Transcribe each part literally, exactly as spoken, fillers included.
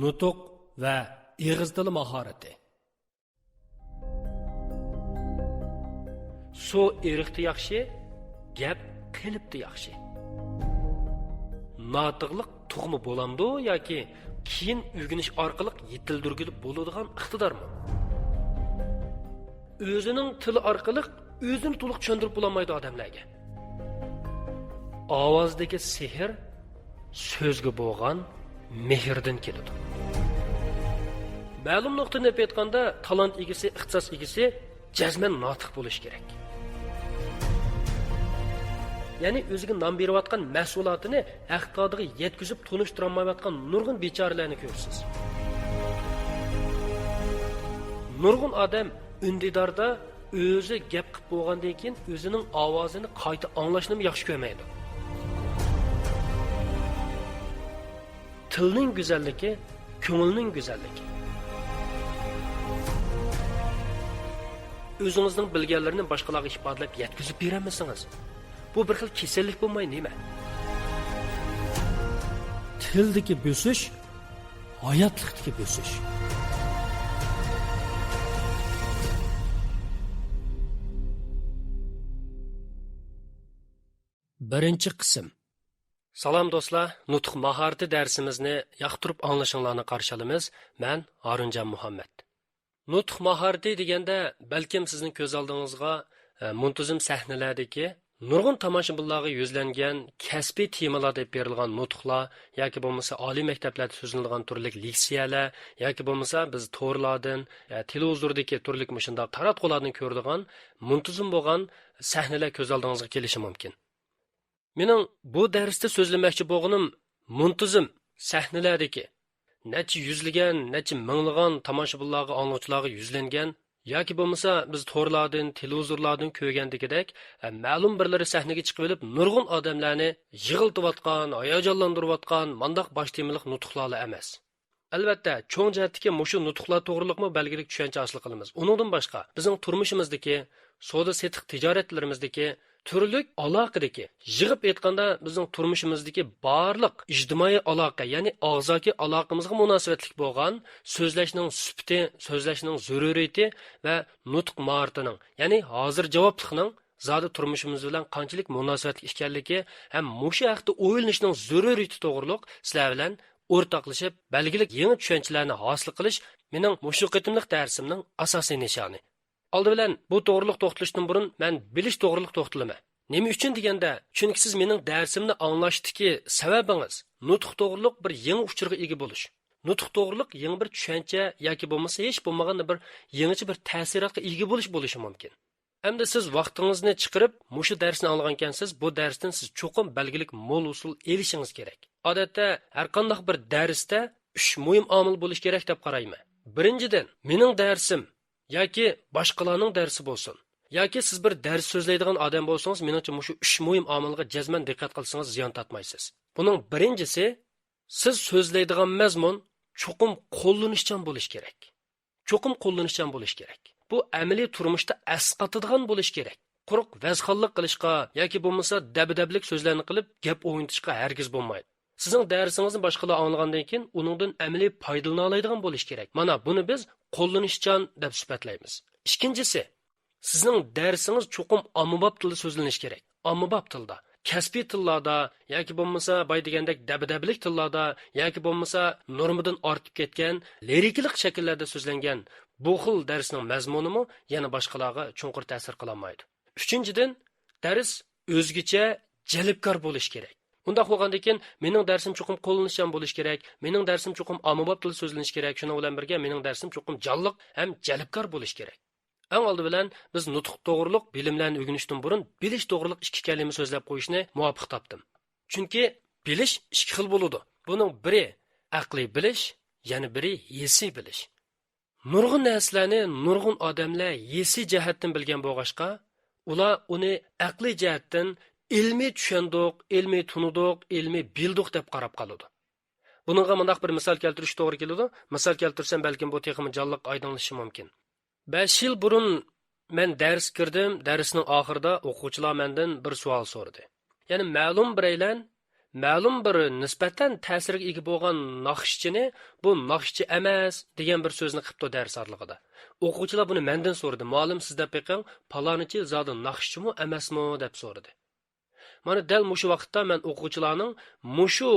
نۇتۇق ۋە ئېغىز تىلى ماھارىتى. سۇ ئېرىقتا ياخشى، گەپ قېلىپتا ياخشى. ناتىقلىق تۇغما بولامدۇ ياكى كېيىن ئۆگىنىش ئارقىلىق يېتىلدۈرگىلى بولىدىغان ئىقتىدارمۇ؟ ئۆزىنىڭ تىلى ئارقىلىق ئۆزىنى تولۇق چۈشەندۈرۈپ بولالمايدۇ ئادەملەرگە. ئاۋازدىكى سېھىر سۆزگە بولغان مېھىردىن كېلىدۇ. مەلۇم نۇقتىدىن ئېلىپ ئېيتقاندا، تالانت ئىگىسى، ئىختىساس ئىگىسى جەزمەن ناتىق بولۇشى كېرەك. يەنى ئۆزىگە نان بېرىۋاتقان مەھسۇلاتىنى ھەق تادىغا يەتكۈزۈپ تونۇشتۇرالمايۋاتقان نۇرغۇن بىچارىلەرنى كۆرىسىز. نۇرغۇن ئادەم ئۈندىداردا ئۆزى گەپ قىلىپ بولغاندىن كېيىن ئۆزىنىڭ ئاۋازىنى قايتا ئاڭلاشنىمۇ ياخشى كۆرمەيدۇ. تىلنىڭ گۈزەللىكى، كۆڭۈلنىڭ گۈزەللىكى. ئۆزىڭىزنىڭ بىلگەنلىرىنى باشقىلارغا ئىپادىلەپ يەتكۈزۈپ بېرەلمىسىڭىز، بۇ بىر خىل كېسەللىك بولماي نېمە؟ تىلدىكى بۆسۈش، ھاياتلىقتىكى بۆسۈش. بىرىنچى قىسىم. سالام دوستلار، نۇتۇق ماھارىتى دەرسىمىزنى ياقتۇرۇپ ئاڭلىشىڭلارنى قارشى ئالىمىز. مەن ھارۇنجان مۇھەممەت. نۇتۇق ماھارىتى دېگەندە، بەلكىم سىزنىڭ كۆز ئالدىڭىزغا، ئە، مۇنتىزىم سەھنىلەردىكى نۇرغۇن تاماشىبىنلارغا يۈزلەنگەن كەسپىي تېمىلاردا ئېلىپ بېرىلغان نۇتۇقلار ياكى بولمىسا ئالىي مەكتەپلەردە سۆزلىنىدىغان تۈرلۈك لېكسىيەلەر ياكى بولمىسا بىز تورلاردىن، ئە، تېلېۋىزوردىكى تۈرلۈك مۇشۇنداق تاراتقۇلاردىن كۆرىدىغان مۇنتىزىم بولغان سەھنىلەر كۆز ئالدىڭىزغا كېلىشى مۇمكىن. مېنىڭ بۇ دەرستە سۆزلىمەكچى بولغىنىم مۇنتىزىم سەھنىلەردىكى، نەچچە يۈزلىگەن، نەچچە مىڭلىغان تاماشىبىنلارغا، ئاڭلىغۇچىلارغا يۈزلەنگەن ياكى بولمىسا بىز تورلاردىن، تېلېۋىزورلاردىن كۆرگەندىكىدەك، ھە، مەلۇم بىرلىرى سەھنىگە چىقىۋېلىپ نۇرغۇن ئادەملەرنى يىغلىتىۋاتقان، ھاياجانلاندۇرۇۋاتقان مانداق باش تېمىلىق نۇتۇقلارلا ئەمەس. ئەلۋەتتە، چوڭ جەھەتتىكى مۇشۇ نۇتۇقلار توغرۇلۇقمۇ بەلگىلىك چۈشەنچە ھاسىل قىلىمىز. ئۇنىڭدىن باشقا، بىزنىڭ تۇرمۇشىمىزدىكى، سودا سېتىق تىجارەتلىرىمىزدىكى، تۈرلۈك ئالاقىدىكى، يىغىپ ئېيتقاندا، بىزنىڭ تۇرمۇشىمىزدىكى بارلىق ئىجتىمائىي ئالاقە، يەنى ئاغزاكى ئالاقىمىزغا مۇناسىۋەتلىك بولغان سۆزلەشنىڭ سۈپىتى، سۆزلەشنىڭ زۆرۈرىيىتى ۋە نۇتۇق ماھارىتىنىڭ، يەنى ھازىر جاۋابلىقنىڭ زادى تۇرمۇشىمىز بىلەن قانچىلىك مۇناسىۋەتلىك ئىكەنلىكى ھەم مۇشۇ ھەقتە ئويلىنىشنىڭ زۆرۈرىيىتى توغرۇلۇق سىلەر بىلەن ئورتاقلىشىپ، بەلگىلىك يېڭى چۈشەنچىلەرنى ھاسىل قىلىش مېنىڭ مۇشۇ قېتىملىق دەرسىمنىڭ ئاساسىي نىشانى. ئالدى بىلەن بۇ توغرۇلۇق توختىلىشتىن بۇرۇن مەن بىلىش توغرۇلۇق توختىلىمەن. نېمە ئۈچۈن دېگەندە، چۈنكى سىز مېنىڭ دەرسىمنى ئاڭلاشتىكى سەۋەبىڭىز نۇتۇق توغرۇلۇق بىر يېڭى ئۇچۇرغا ئىگە بولۇش. نۇتۇق توغرۇلۇق يېڭى بىر چۈشەنچە ياكى بولمىسا ھېچ بولمىغاندا بىر يېڭىچە بىر تەسىراتقا ئىگە بولۇش بولۇشى مۇمكىن. ئەمدى سىز ۋاقتىڭىزنى چىقىرىپ مۇشۇ دەرسنى ئاڭلىغانكەنسىز، بۇ دەرستىن سىز چوقۇم بەلگىلىك مول ھوسۇل ئېلىشىڭىز كېرەك. ئادەتتە ھەرقانداق بىر دەرستە ئۈچ مۇھىم ئامىل بولۇشى كېرەك دەپ قارايمەن. بىرىنچىدىن، مېنىڭ دەرسىم ياكى باشقىلارنىڭ دەرسى بولسۇن، ياكى سىز بىر دەرس سۆزلەيدىغان ئادەم بولسىڭىز، مېنىڭچە مۇشۇ ئۈچ مۇھىم ئامىلغا جەزمەن دىققەت قىلسىڭىز زىيان تارتمايسىز. بۇنىڭ بىرىنچىسى، سىز سۆزلەيدىغان مەزمۇن چوقۇم قوللىنىشچان بولۇشى كېرەك. چوقۇم قوللىنىشچان بولۇشى كېرەك. بۇ ئەمەلىي تۇرمۇشتا ئەسقاتىدىغان بولۇشى كېرەك. قۇرۇق ۋەزخانلىق قىلىشقا ياكى بولمىسا دەبدەبىلىك سۆزلەرنى قىلىپ گەپ ئوينىتىشقا ھەرگىز بولمايدۇ. سىزنىڭ دەرسىڭىزنى باشقىلار ئاڭلىغاندىن كېيىن ئۇنىڭدىن ئەمەلىي پايدىلىنالايدىغان بولۇشى كېرەك. مانا بۇنى بىز قوللىنىشچان دەپ سۈپەتلەيمىز. ئىككىنچىسى، سىزنىڭ دەرسىڭىز چوقۇم ئاممىباب تىلدا سۆزلىنىشى كېرەك. ئاممىباب تىلدا، كەسپىي تىللاردا ياكى بولمىسا باي دېگەندەك دەبدەبىلىك تىللاردا ياكى بولمىسا نورمىدىن ئارتىپ كەتكەن لىرىكىلىق شەكىللەردە سۆزلەنگەن بۇ خىل دەرسنىڭ مەزمۇنىمۇ يەنە باشقىلارغا چوڭقۇر تەسىر قىلالمايدۇ. ئۈچىنچىدىن، دەرس ئۆزگىچە، جەلپكار بولۇشى كېرەك. ئۇنداق بولغاندىن كېيىن، مېنىڭ دەرسىم چوقۇم قوللىنىشچان بولۇشى كېرەك، مېنىڭ دەرسىم چوقۇم ئاممىباب تىلدا سۆزلىنىشى كېرەك، شۇنىڭ بىلەن بىرگە مېنىڭ دەرسىم چوقۇم جانلىق ھەم جەلپكار بولۇشى كېرەك. ئەڭ ئالدى بىلەن بىز نۇتۇق توغرۇلۇق بىلىملەرنى ئۆگىنىشتىن بۇرۇن بىلىش توغرۇلۇق ئىككى كەلىمە سۆزلەپ قويۇشنى مۇۋاپىق تاپتىم. چۈنكى بىلىش ئىككى خىل بولىدۇ. بۇنىڭ بىرى ئەقلىي بىلىش، يەنە بىرى ھېسسىي بىلىش. نۇرغۇن نەرسىلەرنى نۇرغۇن ئادەملەر ھېسسىي جەھەتتىن بىلگەن بولغاچقا، ئۇلار ئۇنى ئەقلىي جەھەتتىن ئىلمىي چۈشەندۇق، ئىلمىي تونۇدۇق، ئىلمىي بىلدۇق دەپ قاراپ قالىدۇ. بۇنىڭغا مۇنداق بىر مىسال كەلتۈرۈش توغرا كېلىدۇ. مىسال كەلتۈرسەم، بەلكىم بۇ تېخىمۇ جانلىق ئايدىڭلىشىشى مۇمكىن. بەش يىل بۇرۇن مەن دەرس كىردىم، دەرسنىڭ ئاخىرىدا ئوقۇغۇچىلار مەندىن بىر سوئال سورىدى. يەنى مەلۇم بىرەيلەن مەلۇم بىر نىسبەتەن تەسىرگە ئىگە بولغان ناخشىچىنى بۇ ناخشىچى ئەمەس دېگەن بىر سۆزنى قىپتۇ دەرس ئارىلىقىدا. ئوقۇغۇچىلار بۇنى مەندىن سورىدى، مۇئەللىم، سىز دەپ بېقىڭ، پالانىچى زادى ناخشىچىمۇ ئەمەسمۇ دەپ سورىدى. مانا دەل مۇشۇ ۋاقىتتا مەن ئوقۇغۇچىلارنىڭ مۇشۇ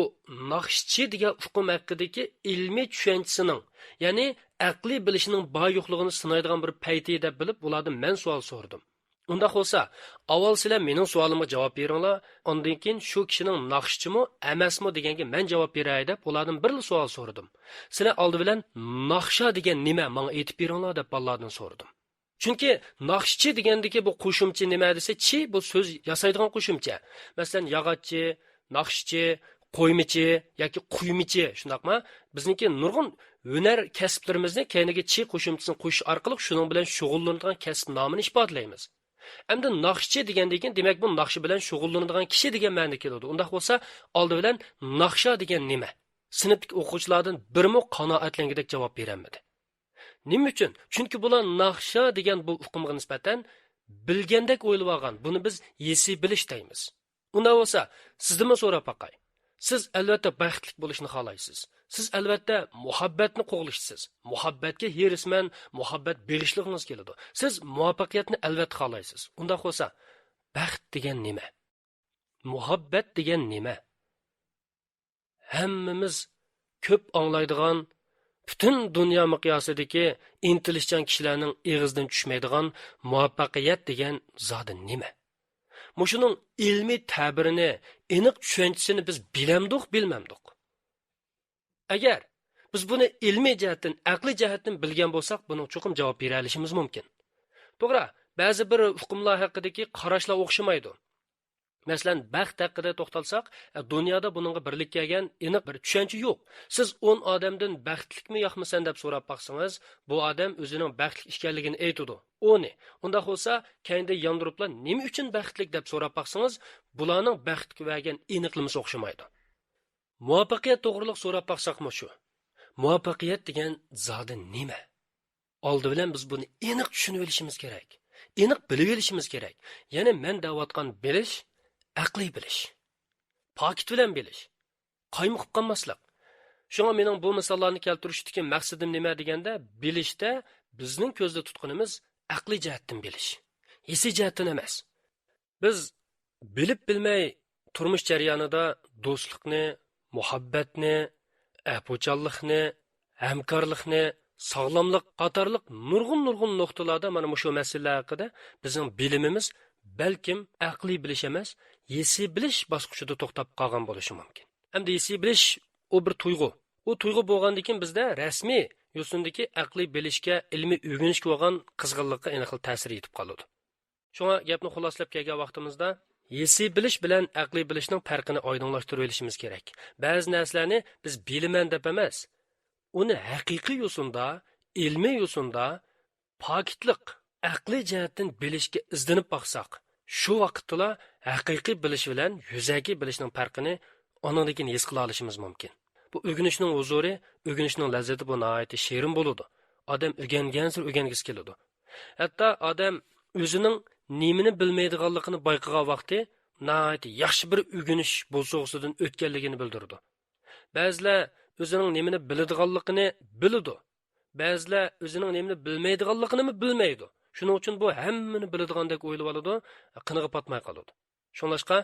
ناخشىچى دېگەن ئۇقۇم ھەققىدىكى ئىلمىي چۈشەنچىسىنىڭ، يەنى ئەقلىي بىلىشىنىڭ بار يوقلۇقىنى سىنايدىغان بىر پەيتى دەپ بىلىپ، ئۇلاردىن مەن سوئال سورىدىم. ئۇنداق بولسا، ئاۋۋال سىلەر مېنىڭ سوئالىمغا جاۋاب بېرىڭلار، ئاندىن كېيىن شۇ كىشىنىڭ ناخشىچىمۇ ئەمەسمۇ دېگەنگە مەن جاۋاب بېرەي دەپ ئۇلاردىن بىرلا سوئال سورىدىم. سىلەر ئالدى بىلەن ناخشا دېگەن نېمە، ماڭا ئېيتىپ بېرىڭلار دەپ بالىلاردىن سورىدىم. چۈنكى ناخشىچى دېگەندىكى بۇ قوشۇمچە نېمە دېسە، چى بۇ سۆز ياسايدىغان قوشۇمچە. مەسىلەن، ياغاچچى، ناخشىچى، قويمىچى ياكى قۇيمىچى، شۇنداقمۇ؟ بىزنىڭكى نۇرغۇن ھۈنەر كەسىپلىرىمىزنى كەينىگە چى قوشۇمچىسىنى قوشۇش ئارقىلىق شۇنىڭ بىلەن شۇغۇللىنىدىغان كەسىپ نامىنى ئىپادىلەيمىز. ئەمدى ناخشىچى دېگەندىن كېيىن، دېمەك، بۇ ناخشا بىلەن شۇغۇللىنىدىغان كىشى دېگەن مەنىدە كېلىدۇ. ئۇنداق بولسا، ئالدى بىلەن ناخشا دېگەن نېمە؟ سىنىپتىكى ئوقۇغۇچىلاردىن بىرىمۇ قانائەتلەنگۈدەك جاۋاب بېرەلمىدى. نېمە ئۈچۈن؟ چۈنكى بۇلار ناخشا دېگەن بۇ ئۇقۇمغا نىسبەتەن بىلگەندەك ئويلىۋالغان، بۇنى بىز ھېسسىي بىلىش دەيمىز. ئۇنداق بولسا، سىزدىنمۇ سوراپ باقاي. سىز ئەلۋەتتە بەختلىك بولۇشنى خالايسىز. سىز ئەلۋەتتە مۇھەببەتنى قوغلىشىسىز. مۇھەببەتكە ھېرىسمەن، مۇھەببەت بېغىشلىغىڭىز كېلىدۇ. سىز مۇۋەپپەقىيەتنى ئەلۋەتتە خالايسىز. ئۇنداق بولسا، بەخت دېگەن نېمە؟ مۇھەببەت دېگەن نېمە؟ ھەممىمىز كۆپ ئاڭلايدىغان، پۈتۈن دۇنيا مىقياسىدىكى ئىنتىلىشچان كىشىلەرنىڭ ئېغىزىدىن چۈشمەيدىغان مۇۋەپپەقىيەت دېگەن زادى نېمە؟ مۇشۇنىڭ ئىلمىي تەبىرىنى، ئېنىق چۈشەنچىسىنى بىز بىلەمدۇق، بىلمەمدۇق؟ ئەگەر بىز بۇنى ئىلمىي جەھەتتىن، ئەقلىي جەھەتتىن بىلگەن بولساق، بۇنىڭغا چوقۇم جاۋاب بېرەلىشىمىز مۇمكىن. توغرا، بەزى بىر ئۇقۇملار ھەققىدىكى قاراشلار ئوخشىمايدۇ. مەسىلەن، بەخت ھەققىدە توختالساق، ئە، دۇنيادا بۇنىڭغا بىرلىككە كەلگەن ئېنىق بىر چۈشەنچە يوق. سىز ئون ئادەمدىن بەختلىكمۇ ياخمۇ سەن دەپ سوراپ باقسىڭىز، بۇ ئادەم ئۆزىنىڭ بەختلىك ئىكەنلىكىنى ئېيتىدۇ. ئونى. ئۇنداق بولسا، كەينىدە ياندۇرۇپلا نېمە ئۈچۈن بەختلىك دەپ سوراپ باقسىڭىز، بۇلارنىڭ بەختكە بەرگەن ئېنىقلىمىسى ئوخشىمايدۇ. مۇۋەپپەقىيەت توغرۇلۇق سوراپ باقساقمۇ شۇ. مۇۋەپپەقىيەت دېگەن زادى نېمە؟ ئالدى بىلەن بىز بۇنى ئېنىق چۈشىنىۋېلىشىمىز كېرەك. ئېنىق بىلىۋېلىشىمىز كېرەك. يەنى مەن دەۋاتقان بىلىش، ئەقلىي بىلىش. پاكىت بىلەن بىلىش. قايمۇقۇپ قالماسلىق. شۇڭا مېنىڭ بۇ مىساللارنى كەلتۈرۈشتىكى مەقسىتىم نېمە دېگەندە، بىلىشتە بىزنىڭ كۆزدە تۇتقىنىمىز ئەقلىي جەھەتتىن بىلىش. ھېسسىي جەھەتتىن ئەمەس. بىز بىلىپ بىلمەي تۇرمۇش جەريانىدا دوستلۇقنى، مۇھەببەتنى، ئەپۇچانلىقنى، ھەمكارلىقنى، ساغلاملىق قاتارلىق نۇرغۇن-نۇرغۇن نۇقتىلاردا مانا مۇشۇ مەسىلىلەر ھەققىدە بىزنىڭ بىلىمىمىز بەلكىم ئەقلىي بىلىش ئەمەس، ھېسسىي بىلىش باسقۇچىدا توختاپ قالغان بولۇشى مۇمكىن. ئەمدى ھېسسىي بىلىش ئۇ بىر تۇيغۇ. ئۇ تۇيغۇ بولغاندىن كېيىن بىزدە رەسمىي يوسۇندىكى ئەقلىي بىلىشكە، ئىلمىي ئۆگىنىشكە بولغان قىزغىنلىققا ئېنىقلا تەسىر يېتىپ قالىدۇ. شۇڭا گەپنى خۇلاسىلەپ كەلگەن ۋاقتىمىزدا، ھېسسىي بىلىش بىلەن ئەقلىي بىلىشنىڭ پەرقىنى ئايدىڭلاشتۇرۇۋېلىشىمىز كېرەك. بەزى نەرسىلەرنى بىز بىلىمەن دەپ ئەمەس، ئۇنى ھەقىقىي يوسۇندا، ئىلمىي يوسۇندا، پاكىتلىق، ئەقلىي جەھەتتىن بىلىشكە ئىزدىنىپ باقساق، شۇ ۋاقىتتىلا ھەقىقىي بىلىش بىلەن يۈزەكى بىلىشنىڭ پەرقىنى ئانىڭدىن كېيىن ھېس قىلالىشىمىز مۇمكىن. بۇ ئۆگىنىشنىڭ ھۇزۇرى، ئۆگىنىشنىڭ لەززىتى بۇ ناھايىتى شېرىن بولىدۇ. ئادەم ئۆگەنگەنسېرى ئۆگەنگۈسى كېلىدۇ. ھەتتا ئادەم ئۆزىنىڭ نېمىنى بىلمەيدىغانلىقىنى بايقىغان ۋاقتى ناھايىتى ياخشى بىر ئۆگىنىش بوسۇغىسىدىن ئۆتكەنلىكىنى بىلدۈرىدۇ. بەزىلەر ئۆزىنىڭ نېمىنى بىلىدىغانلىقىنى بىلىدۇ. بەزىلەر ئۆزىنىڭ نېمىنى بىلمەيدىغانلىقىنىمۇ بىلمەيدۇ. شۇنىڭ ئۈچۈن بۇ ھەممىنى بىلىدىغاندەك ئويلىۋالىدۇ، قىنىغا پاتماي قالىدۇ. شۇڭلاشقا،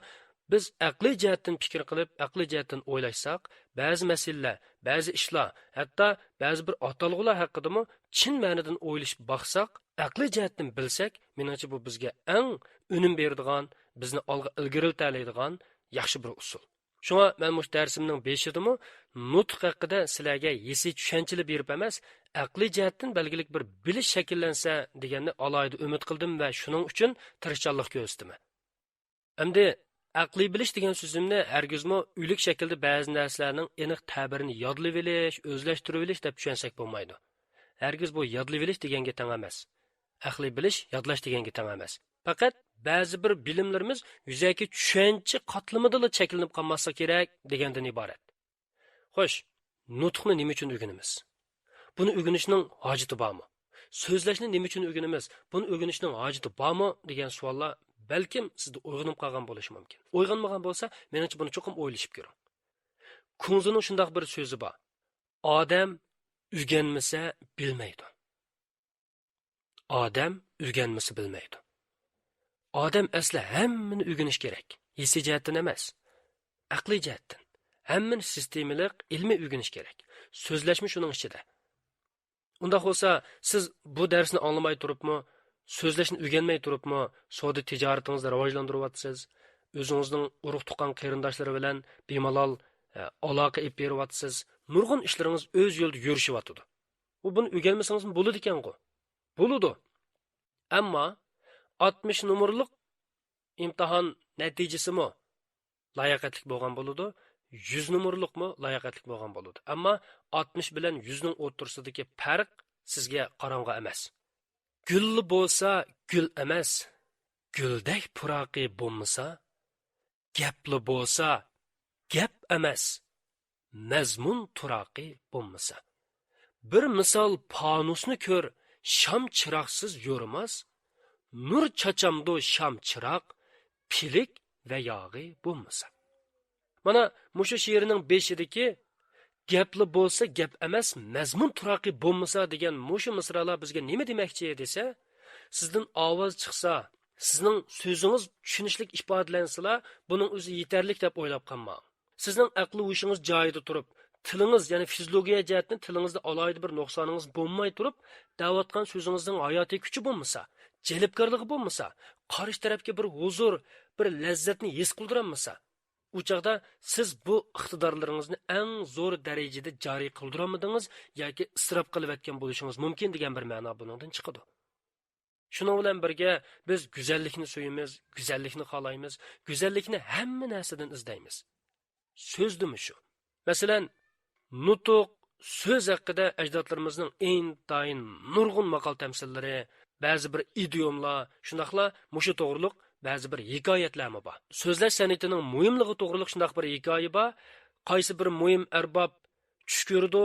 بىز ئەقلىي جەھەتتىن پىكىر قىلىپ، ئەقلىي جەھەتتىن ئويلاشساق، بەزى مەسىلىلەر، بەزى ئىشلار، ھەتتا بەزى بىر ئاتالغۇلار ھەققىدىمۇ چىن مەنىدىن ئويلىشىپ باقساق، ئەقلىي جەھەتتىن بىلسەك، مېنىڭچە بۇ بىزگە ئەڭ ئۈنۈم بېرىدىغان، بىزنى ئالغا ئىلگىرىلىتەلەيدىغان ياخشى بىر ئۇسۇل. شۇڭا مەن مۇشۇ دەرسىمنىڭ بېشىدىمۇ نۇتۇق ھەققىدە سىلەرگە ھېسسىي چۈشەنچىلەر بېرىپ ئەمەس، ئەقلىي جەھەتتىن بەلگىلىك بىر بىلىش شەكىللەنسە دېگەننى ئالاھىدە ئۈمىد قىلدىم ۋە شۇنىڭ ئۈچۈن تىرىشچانلىق كۆرسىتىمەن. ئەمدى ئەقلىي بىلىش دېگەن سۆزۈمنى ھەرگىزمۇ ئۆلۈك شەكىلدە بەزى نەرسىلەرنىڭ ئېنىق تەبىرىنى يادلىۋېلىش، ئۆزلەشتۈرۈۋېلىش دەپ چۈشەنسەك بولمايدۇ. ھەرگىز بۇ يادلىۋېلىش دېگەنگە تەڭ ئەمەس. ئەقلىي بىلىش يادلاش دېگەنگە تەڭ ئەمەس. پەقەت بەزى بىر بىلىملىرىمىز يۈزەكى چۈشەنچە قاتلىمىدىلا چەكلىنىپ قالماسلىقى كېرەك دېگەندىن ئىبارەت. خوش، نۇتۇقنى نېمە ئۈچۈن ئۆگىنىمىز؟ بۇنى ئۆگىنىشنىڭ ھاجىتى بارمۇ؟ سۆزلەشنى نېمە ئۈچۈن ئۆگىنىمىز؟ بۇنى ئۆگىنىشنىڭ ھاجىتى بارمۇ؟ دېگەن سوئاللار بەلكىم سىزدە ئويغىنىپ قالغان بولۇشى مۇمكىن. ئويغانمىغان بولسا، مېنىڭچە بۇنى چوقۇم ئويلىشىپ كۆرۈڭ. كۇڭزىنىڭ شۇنداق بىر سۆزى بار: «ئادەم ئۆگەنمىسە بىلمەيدۇ.» ئادەم ئۆگەنمىسە بىلمەيدۇ. ئادەم ئەسلى ھەممىنى ئۆگىنىش كېرەك. ھېسسىي جەھەتتىن ئەمەس، ئەقلىي جەھەتتىن. ھەممىنى سىستېمىلىق، ئىلمىي ئۆگىنىش كېرەك. سۆزلەشمۇ شۇنىڭ ئىچىدە. ئۇنداق بولسا، سىز بۇ دەرسنى ئاڭلىماي تۇرۇپمۇ، سۆزلەشنى ئۆگەنمەي تۇرۇپمۇ، سودا تىجارىتىڭىزنى راۋاجلاندۇرۇۋاتىسىز، ئۆزىڭىزنىڭ ئۇرۇق تۇغقان قېرىنداشلىرى بىلەن بىمالال، ئە، ئالاقە ئېلىپ بېرىۋاتىسىز، نۇرغۇن ئىشلىرىڭىز ئۆز يولىدا يۈرۈشۈۋاتىدۇ. ئۇ بۇنى ئۆگەنمىسىڭىزمۇ بولىدىكەنغۇ؟ بولىدۇ. ئەمما ئاتمىش نومۇرلۇق ئىمتىھان نەتىجىسىمۇ لاياقەتلىك بولغان بولىدۇ، يۈز نومۇرلۇقمۇ لاياقەتلىك بولغان بولىدۇ. ئەمما ئاتمىش بىلەن يۈزنىڭ ئوتتۇرىسىدىكى پەرق سىزگە قاراڭغۇ ئەمەس. گۈللا بولسا گۈل ئەمەس، گۈلدەك پۇراقى بولمىسا، گەپلا بولسا گەپ ئەمەس، مەزمۇن تۇراقى بولمىسا. بىر مىسال پانۇسنى كۆر، شام چىراغسىز يورۇماس، نۇر چاچامدۇ شام چىراغ، پىلىك ۋە ياغى بولمىسا. مانا مۇشۇ شېئىرنىڭ بېشىدىكى «گەپلا بولسا گەپ ئەمەس، مەزمۇن تۇراقى بولمىسا» دېگەن مۇشۇ مىسرالار بىزگە نېمە دېمەكچى دېسە، سىزدىن ئاۋاز چىقسا، سىزنىڭ سۆزىڭىز چۈشىنىشلىك ئىپادىلەنسىلا، بۇنىڭ ئۆزى يېتەرلىك دەپ ئويلاپ قالماڭ. سىزنىڭ ئەقلى ھوشىڭىز جايىدا تۇرۇپ، تىلىڭىز، يەنى فىزىولوگىيە جەھەتتىن تىلىڭىزدا ئالاھىدە بىر نۇقسانىڭىز بولماي تۇرۇپ، دەۋاتقان سۆزىڭىزنىڭ ھاياتىي كۈچى بولمىسا، جەلپكارلىقى بولمىسا، قارشى تەرەپكە بىر ھۇزۇر، بىر لەززەتنى ھېس قىلدۇرالمىسا، ئۇ چاغدا سىز بۇ ئىقتىدارلىرىڭىزنى ئەڭ زور دەرىجىدە جارى قىلدۇرالمىدىڭىز ياكى ئىسراپ قىلىۋەتكەن بولۇشىڭىز مۇمكىن دېگەن بىر مەنا بۇنىڭدىن چىقىدۇ. شۇنىڭ بىلەن بىرگە، بىز گۈزەللىكنى سۆيىمىز، گۈزەللىكنى خالايمىز، گۈزەللىكنى ھەممە نەرسىدىن ئىزدەيمىز. سۆزدىمۇ شۇ. مەسىلەن، نۇتۇق، سۆز ھەققىدە ئەجدادلىرىمىزنىڭ ئىنتايىن نۇرغۇن ماقال تەمسىللىرى، بەزى بىر ئىدىيوملار، شۇنداقلا مۇشۇ توغرۇلۇق بەزى بىر ھېكايەتلەرمۇ بار. سۆزلەش سەنئىتىنىڭ مۇھىملىقى توغرۇلۇق شۇنداق بىر ھېكايە بار. قايسى بىر مۇھىم ئەرباب چۈش كۆرىدۇ،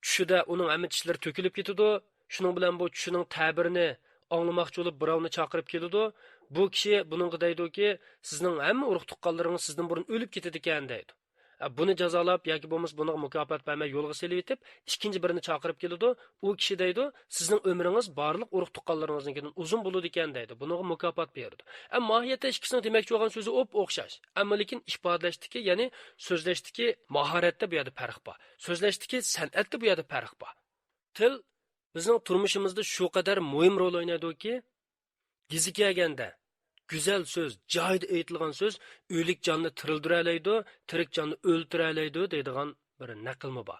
چۈشىدە ئۇنىڭ ھەممە چىشلىرى تۆكۈلۈپ كېتىدۇ. شۇنىڭ بىلەن بۇ چۈشىنىڭ تەبىرىنى ئاڭلىماقچى بولۇپ بىراۋنى چاقىرىپ كېلىدۇ. بۇ كىشى بۇنىڭغا دەيدۇكى، سىزنىڭ ھەممە ئۇرۇق تۇغقانلىرىڭىز سىزدىن بۇرۇن ئۆلۈپ كېتىدىكەن دەيدۇ. ئە، بۇنى جازالاپ ياكى بولمىسا بۇنىڭغا مۇكاپات بەرمەي يولغا سېلىۋېتىپ، ئىككىنچى بىرىنى چاقىرىپ كېلىدۇ. ئۇ كىشى دەيدۇ، سىزنىڭ ئۆمرىڭىز بارلىق ئۇرۇق تۇغقانلىرىڭىزنىڭكىدىن ئۇزۇن بولىدىكەن دەيدۇ. بۇنىڭغا مۇكاپات بېرىدۇ. ئەمما ماھىيەتتە ئىككىسىنىڭ دېمەكچى بولغان سۆزى ئوپئوخشاش. ئەمما لېكىن ئىپادىلەشتىكى، يەنى سۆزلەشتىكى ماھارەتتە بۇ يەردە پەرق بار. سۆزلەشتىكى سەنئەتتە بۇ يەردە پەرق بار. تىل بىزنىڭ تۇرمۇشىمىزدا شۇ قەدەر مۇھىم رول ئوينايدۇكى، گېزى كەلگەندە، گۈزەل سۆز، جايىدا ئېيتىلغان سۆز ئۆلۈك جاننى تىرىلدۈرەلەيدۇ، تىرىك جاننى ئۆلتۈرەلەيدۇ دەيدىغان بىر نەقىلمۇ بار.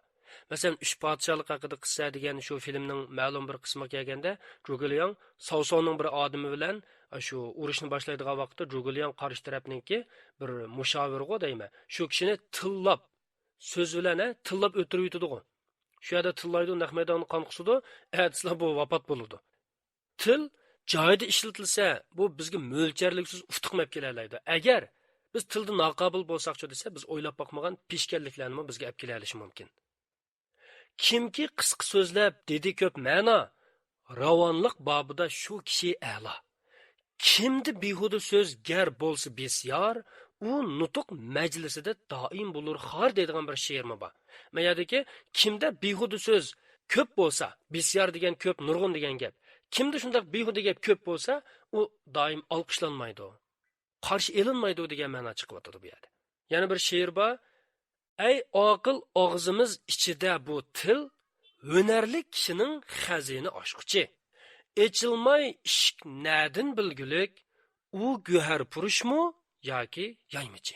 مەسىلەن، ئۈچ پادىشاھلىق ھەققىدە قىسسە دېگەن شۇ فىلىمنىڭ مەلۇم بىر قىسمىغا كەلگەندە، جۇگېلياڭ ساۋساۋنىڭ بىر ئادىمى بىلەن شۇ ئۇرۇشنى باشلايدىغان ۋاقىتتا، جۇگېلياڭ قارشى تەرەپنىڭكى بىر مۇشاۋىرغۇ دەيمەن، شۇ كىشىنى تىللاپ، سۆز بىلەن، ھە، تىللاپ ئۆلتۈرۈۋېتىدىغۇ. شۇ يەردە تىللايدۇ، نەق مەيدانغا قان قۇسىدۇ، ئەتىسىلا بۇ ۋاپات بولىدۇ. تىل جايىدا ئىشلىتىلسە، بۇ بىزگە مۆلچەرلىگۈسىز ئۇتۇقمۇ ئەپ كېلەلەيدۇ. ئەگەر بىز تىلدا ناقابىل بولساقچۇ دېسە، بىز ئويلاپ باقمىغان پېشكەللىكلەرنىمۇ بىزگە ئەپ كېلەلىشى مۇمكىن. كىمكى قىسقا سۆزلەپ دېدى كۆپ مەنا، راۋانلىق بابىدا شۇ كىشى ئەلا. كىمدە بىھۇدە سۆز گەر بولسا بىسيار، ئۇ نۇتۇق مەجلىسىدە دائىم بولۇر خار دەيدىغان بىر شېئىرمۇ بار. ما يەردىكى كىمدە بىھۇدە سۆز كۆپ بولسا، بىسيار دېگەن كۆپ، نۇرغۇن دېگەن گەپ. كىمدە شۇنداق بىھۇدە گەپ كۆپ بولسا، ئۇ دائىم ئالقىشلانمايدۇ، قارشى ئېلىنمايدۇ دېگەن مەنا چىقىۋاتىدۇ بۇ يەردە. يەنە بىر شېئىر بار. ئەي ئاقىل، ئاغزىمىز ئىچىدە بۇ تىل، ھۈنەرلىك كىشىنىڭ خەزىنە ئاچقۇچى. ئېچىلماي ئىشىك نەدىن بىلگۈلۈك، ئۇ گۆھەرپۇرۇشمۇ ياكى يايمىچى؟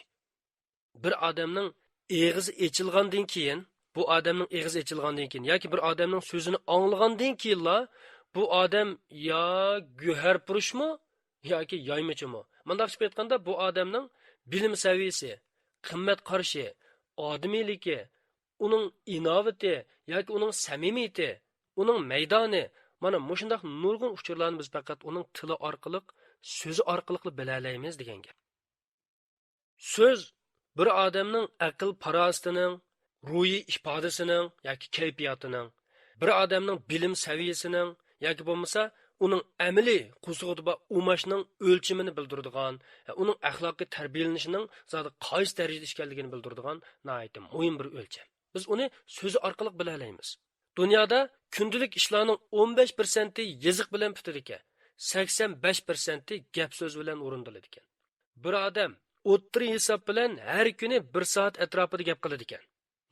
بىر ئادەمنىڭ ئېغىزى ئېچىلغاندىن كېيىن، بۇ ئادەمنىڭ ئېغىزى ئېچىلغاندىن كېيىن ياكى بىر ئادەمنىڭ سۆزىنى ئاڭلىغاندىن كېيىنلا، بۇ ئادەم يا گۆھەرپۇرۇشمۇ ياكى يايمىچىمۇ؟ مۇنداقچە ئېيتقاندا، بۇ ئادەمنىڭ بىلىم سەۋىيىسى، قىممەت قارىشى، ئادىمىيلىكى، ئۇنىڭ ئىناۋىتى ياكى ئۇنىڭ سەمىمىيىتى، ئۇنىڭ مەيدانى، مانا مۇشۇنداق نۇرغۇن ئۇچۇرلارنى بىز پەقەت ئۇنىڭ تىلى ئارقىلىق، سۆزى ئارقىلىقلا بىلەلەيمىز دېگەن گەپ. سۆز بىر ئادەمنىڭ ئەقىل پاراسىتىنىڭ، روھىي ئىپادىسىنىڭ ياكى كەيپىياتىنىڭ، بىر ئادەمنىڭ بىلىم سەۋىيەسىنىڭ ياكى بولمىسا ئۇنىڭ ئەمەلىي قورسىقىدا بار ئۇماچنىڭ ئۆلچىمىنى بىلدۈرىدىغان، ئۇنىڭ ئەخلاقىي تەربىيەلىنىشىنىڭ زادى قايسى دەرىجىدە ئىكەنلىكىنى بىلدۈرىدىغان ناھايىتى مۇھىم بىر ئۆلچەم. بىز ئۇنى سۆزى ئارقىلىق بىلەلەيمىز. دۇنيادا كۈندىلىك ئىشلارنىڭ ئون بەش پىرسەنتى يېزىق بىلەن پۈتىدىكەن، سەكسەن بەش پىرسەنتى گەپ سۆز بىلەن ئورۇندىلىدىكەن. بىر ئادەم ئوتتۇرا ھېساب بىلەن ھەر كۈنى بىر سائەت ئەتراپىدا گەپ قىلىدىكەن.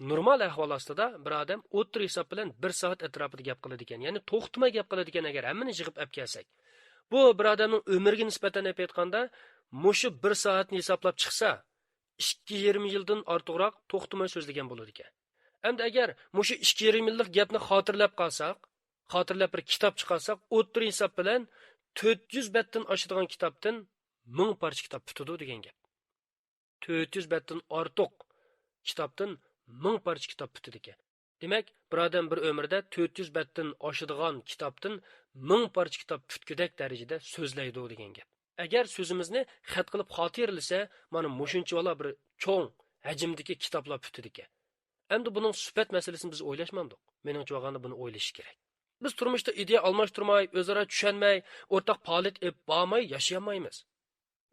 نورمال ئەھۋال ئاستىدا بىر ئادەم ئوتتۇرا ھېساب بىلەن بىر سائەت ئەتراپىدا گەپ قىلىدىكەن، يەنى توختىماي گەپ قىلىدىكەن، ئەگەر ھەممىنى يىغىپ ئەپ كەلسەك. بۇ بىر ئادەمنىڭ ئۆمرىگە نىسبەتەن ئەپ ئېيتقاندا، مۇشۇ بىر سائەتنى ھېسابلاپ چىقسا، ئىككى يېرىم يىلدىن ئارتۇقراق توختىماي سۆزلىگەن بولىدىكەن. ئەمدى ئەگەر مۇشۇ ئىككى يېرىم يىللىق گەپنى خاتىرىلەپ قالساق، خاتىرىلەپ بىر كىتاب چىقارساق، ئوتتۇرا ھېساب بىلەن تۆت يۈز بەتتىن ئاشىدىغان كىتابتىن مىڭ پارچە كىتاب پۈتىدۇ دېگەن گەپ. تۆت يۈز بەتتىن ئارتۇق كىتابتىن مىڭ پارچە كىتاب پۈتىدىكەن. دېمەك، بىر ئادەم بىر ئۆمرىدە تۆت يۈز بەتتىن ئاشىدىغان كىتابتىن مىڭ پارچە كىتاب پۈتكۈدەك دەرىجىدە سۆزلەيدۇ دېگەن گەپ. ئەگەر سۆزىمىزنى خەت قىلىپ خاتىرىلىسە، مانا مۇشۇنچىۋالا بىر چوڭ ھەجىمدىكى كىتابلار پۈتىدىكەن. ئەمدى بۇنىڭ سۈپەت مەسىلىسىنى بىز ئويلاشمامدۇق؟ مېنىڭچە بولغاندا بۇنى ئويلىشىش كېرەك. بىز تۇرمۇشتا ئىدىيە ئالماشتۇرماي، ئۆزئارا چۈشەنمەي، ئورتاق پائالىيەت ئېلىپ بارماي ياشىيالمايمىز.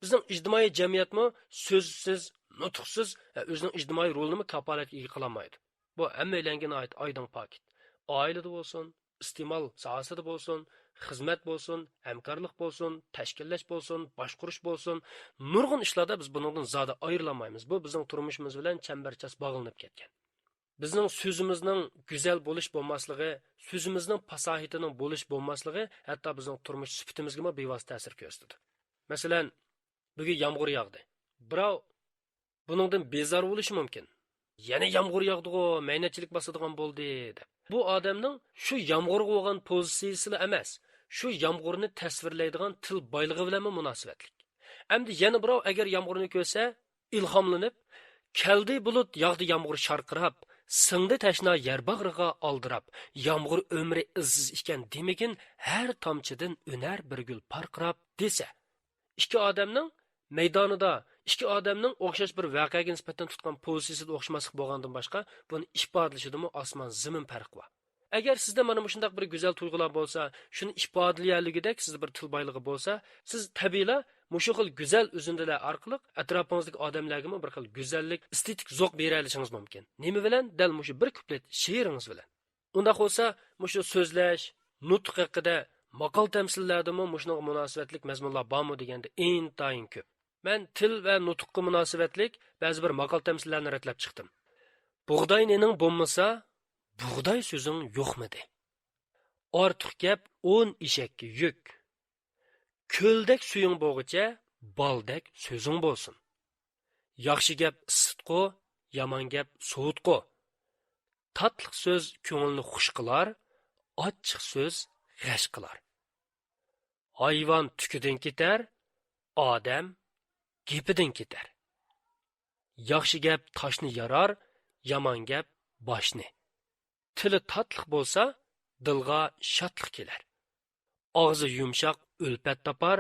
بىزنىڭ ئىجتىمائىي جەمئىيەتمۇ سۆزسىز، نۇتۇقسىز ۋە ئۆزىنىڭ ئىجتىمائىي رولىنىمۇ كاپالەتكە ئىگە قىلالمايدۇ. بۇ ھەممەيلەنگە ناھايىتى ئايدىڭ پاكىت. ئائىلىدە بولسۇن، ئىستېمال ساھەسىدە بولسۇن، خىزمەت بولسۇن، ھەمكارلىق بولسۇن، تەشكىللەش بولسۇن، باشقۇرۇش بولسۇن، نۇرغۇن ئىشلاردا بىز بۇنىڭدىن زادى ئايرىلالمايمىز. بۇ بىزنىڭ تۇرمۇشىمىز بىلەن چەمبەرچاس باغلىنىپ كەتكەن. بىزنىڭ سۆزىمىزنىڭ گۈزەل بولۇش بولماسلىقى، سۆزىمىزنىڭ پاساھىتىنىڭ بولۇش بولماسلىقى ھەتتا بىزنىڭ تۇرمۇش سۈپىتىمىزگىمۇ بىۋاسىتە تەسىر كۆرسىتىدۇ. مەسىلەن، بۈگۈن يامغۇر ياغدى. بىراۋ بۇنىڭدىن بىزار بولۇشى مۇمكىن. يەنە يامغۇر ياغدىغۇ، مەينەتچىلىك باسىدىغان بولدى، دەپ. بۇ ئادەمنىڭ شۇ يامغۇرغا بولغان پوزىتسىيىسىلا ئەمەس، شۇ يامغۇرنى تەسۋىرلەيدىغان تىل بايلىقى بىلەنمۇ مۇناسىۋەتلىك. ئەمدى يەنە بىراۋ ئەگەر يامغۇرنى كۆرسە، ئىلھاملىنىپ، كەلدى بۇلۇت، ياغدى يامغۇر شارقىراپ، سىڭدى تەشنا يەر باغرىغا ئالدىراپ، يامغۇر ئۆمرى ئىزسىز ئىكەن دېمىگىن، ھەر تامچىدىن ئۈنەر بىر گۈل پارقىراپ، دېسە، ئىككى ئادەمنىڭ مەيدانىدا، ئىككى ئادەمنىڭ ئوخشاش بىر ۋەقەگە نىسبەتەن تۇتقان پوزىتسىيىسىدە ئوخشىماسلىق بولغاندىن باشقا، بۇنى ئىپادىلىشىدىمۇ ئاسمان زېمىن پەرق بار. ئەگەر سىزدە مانا مۇشۇنداق بىر گۈزەل تۇيغۇلار بولسا، شۇنى ئىپادىلىيەلىگۈدەك سىزدە بىر تىل بايلىقى بولسا، سىز تەبىئىيلا مۇشۇ خىل گۈزەل ئۈزۈندىلەر ئارقىلىق ئەتراپىڭىزدىكى ئادەملەرگىمۇ بىر خىل گۈزەللىك، ئېستېتىك زوق بېرەلىشىڭىز مۇمكىن. نېمە بىلەن؟ دەل مۇشۇ بىر كۇپلېت شېئىرىڭىز بىلەن. ئۇنداق بولسا، مۇشۇ سۆزلەش، نۇتۇق ھەققىدە ماقال تەمسىللەردىمۇ مۇشۇنىڭغا مۇناسىۋەتلىك مەزمۇنلار بارمۇ دېگەندە ئىنتايىن كۆپ. مەن تىل ۋە نۇتۇققا مۇناسىۋەتلىك بەزى بىر ماقال تەمسىللەرنى رەتلەپ چىقتىم. بۇغداي نېنىڭ بولمىسا، بۇغداي سۆزۈڭ يوقمىدى. ئارتۇق گەپ ئون ئېشەككە يۈك. كۆلدەك سۈيۈڭ بولغۇچە، بالدەك سۆزۈڭ بولسۇن. ياخشى گەپ ئىسسىتقۇ، يامان گەپ سوۋۇتقۇ. تاتلىق سۆز كۆڭۈلنى خۇش قىلار، ئاچچىق سۆز غەش قىلار. ھايۋان تۈكىدىن كېتەر، ئادەم گېپىدىن كېتەر. ياخشى گەپ تاشنى يارار، يامان گەپ باشنى. تىلى تاتلىق بولسا، دىلغا شادلىق كېلەر. ئاغزى يۇمشاق ئۈلپەت تاپار،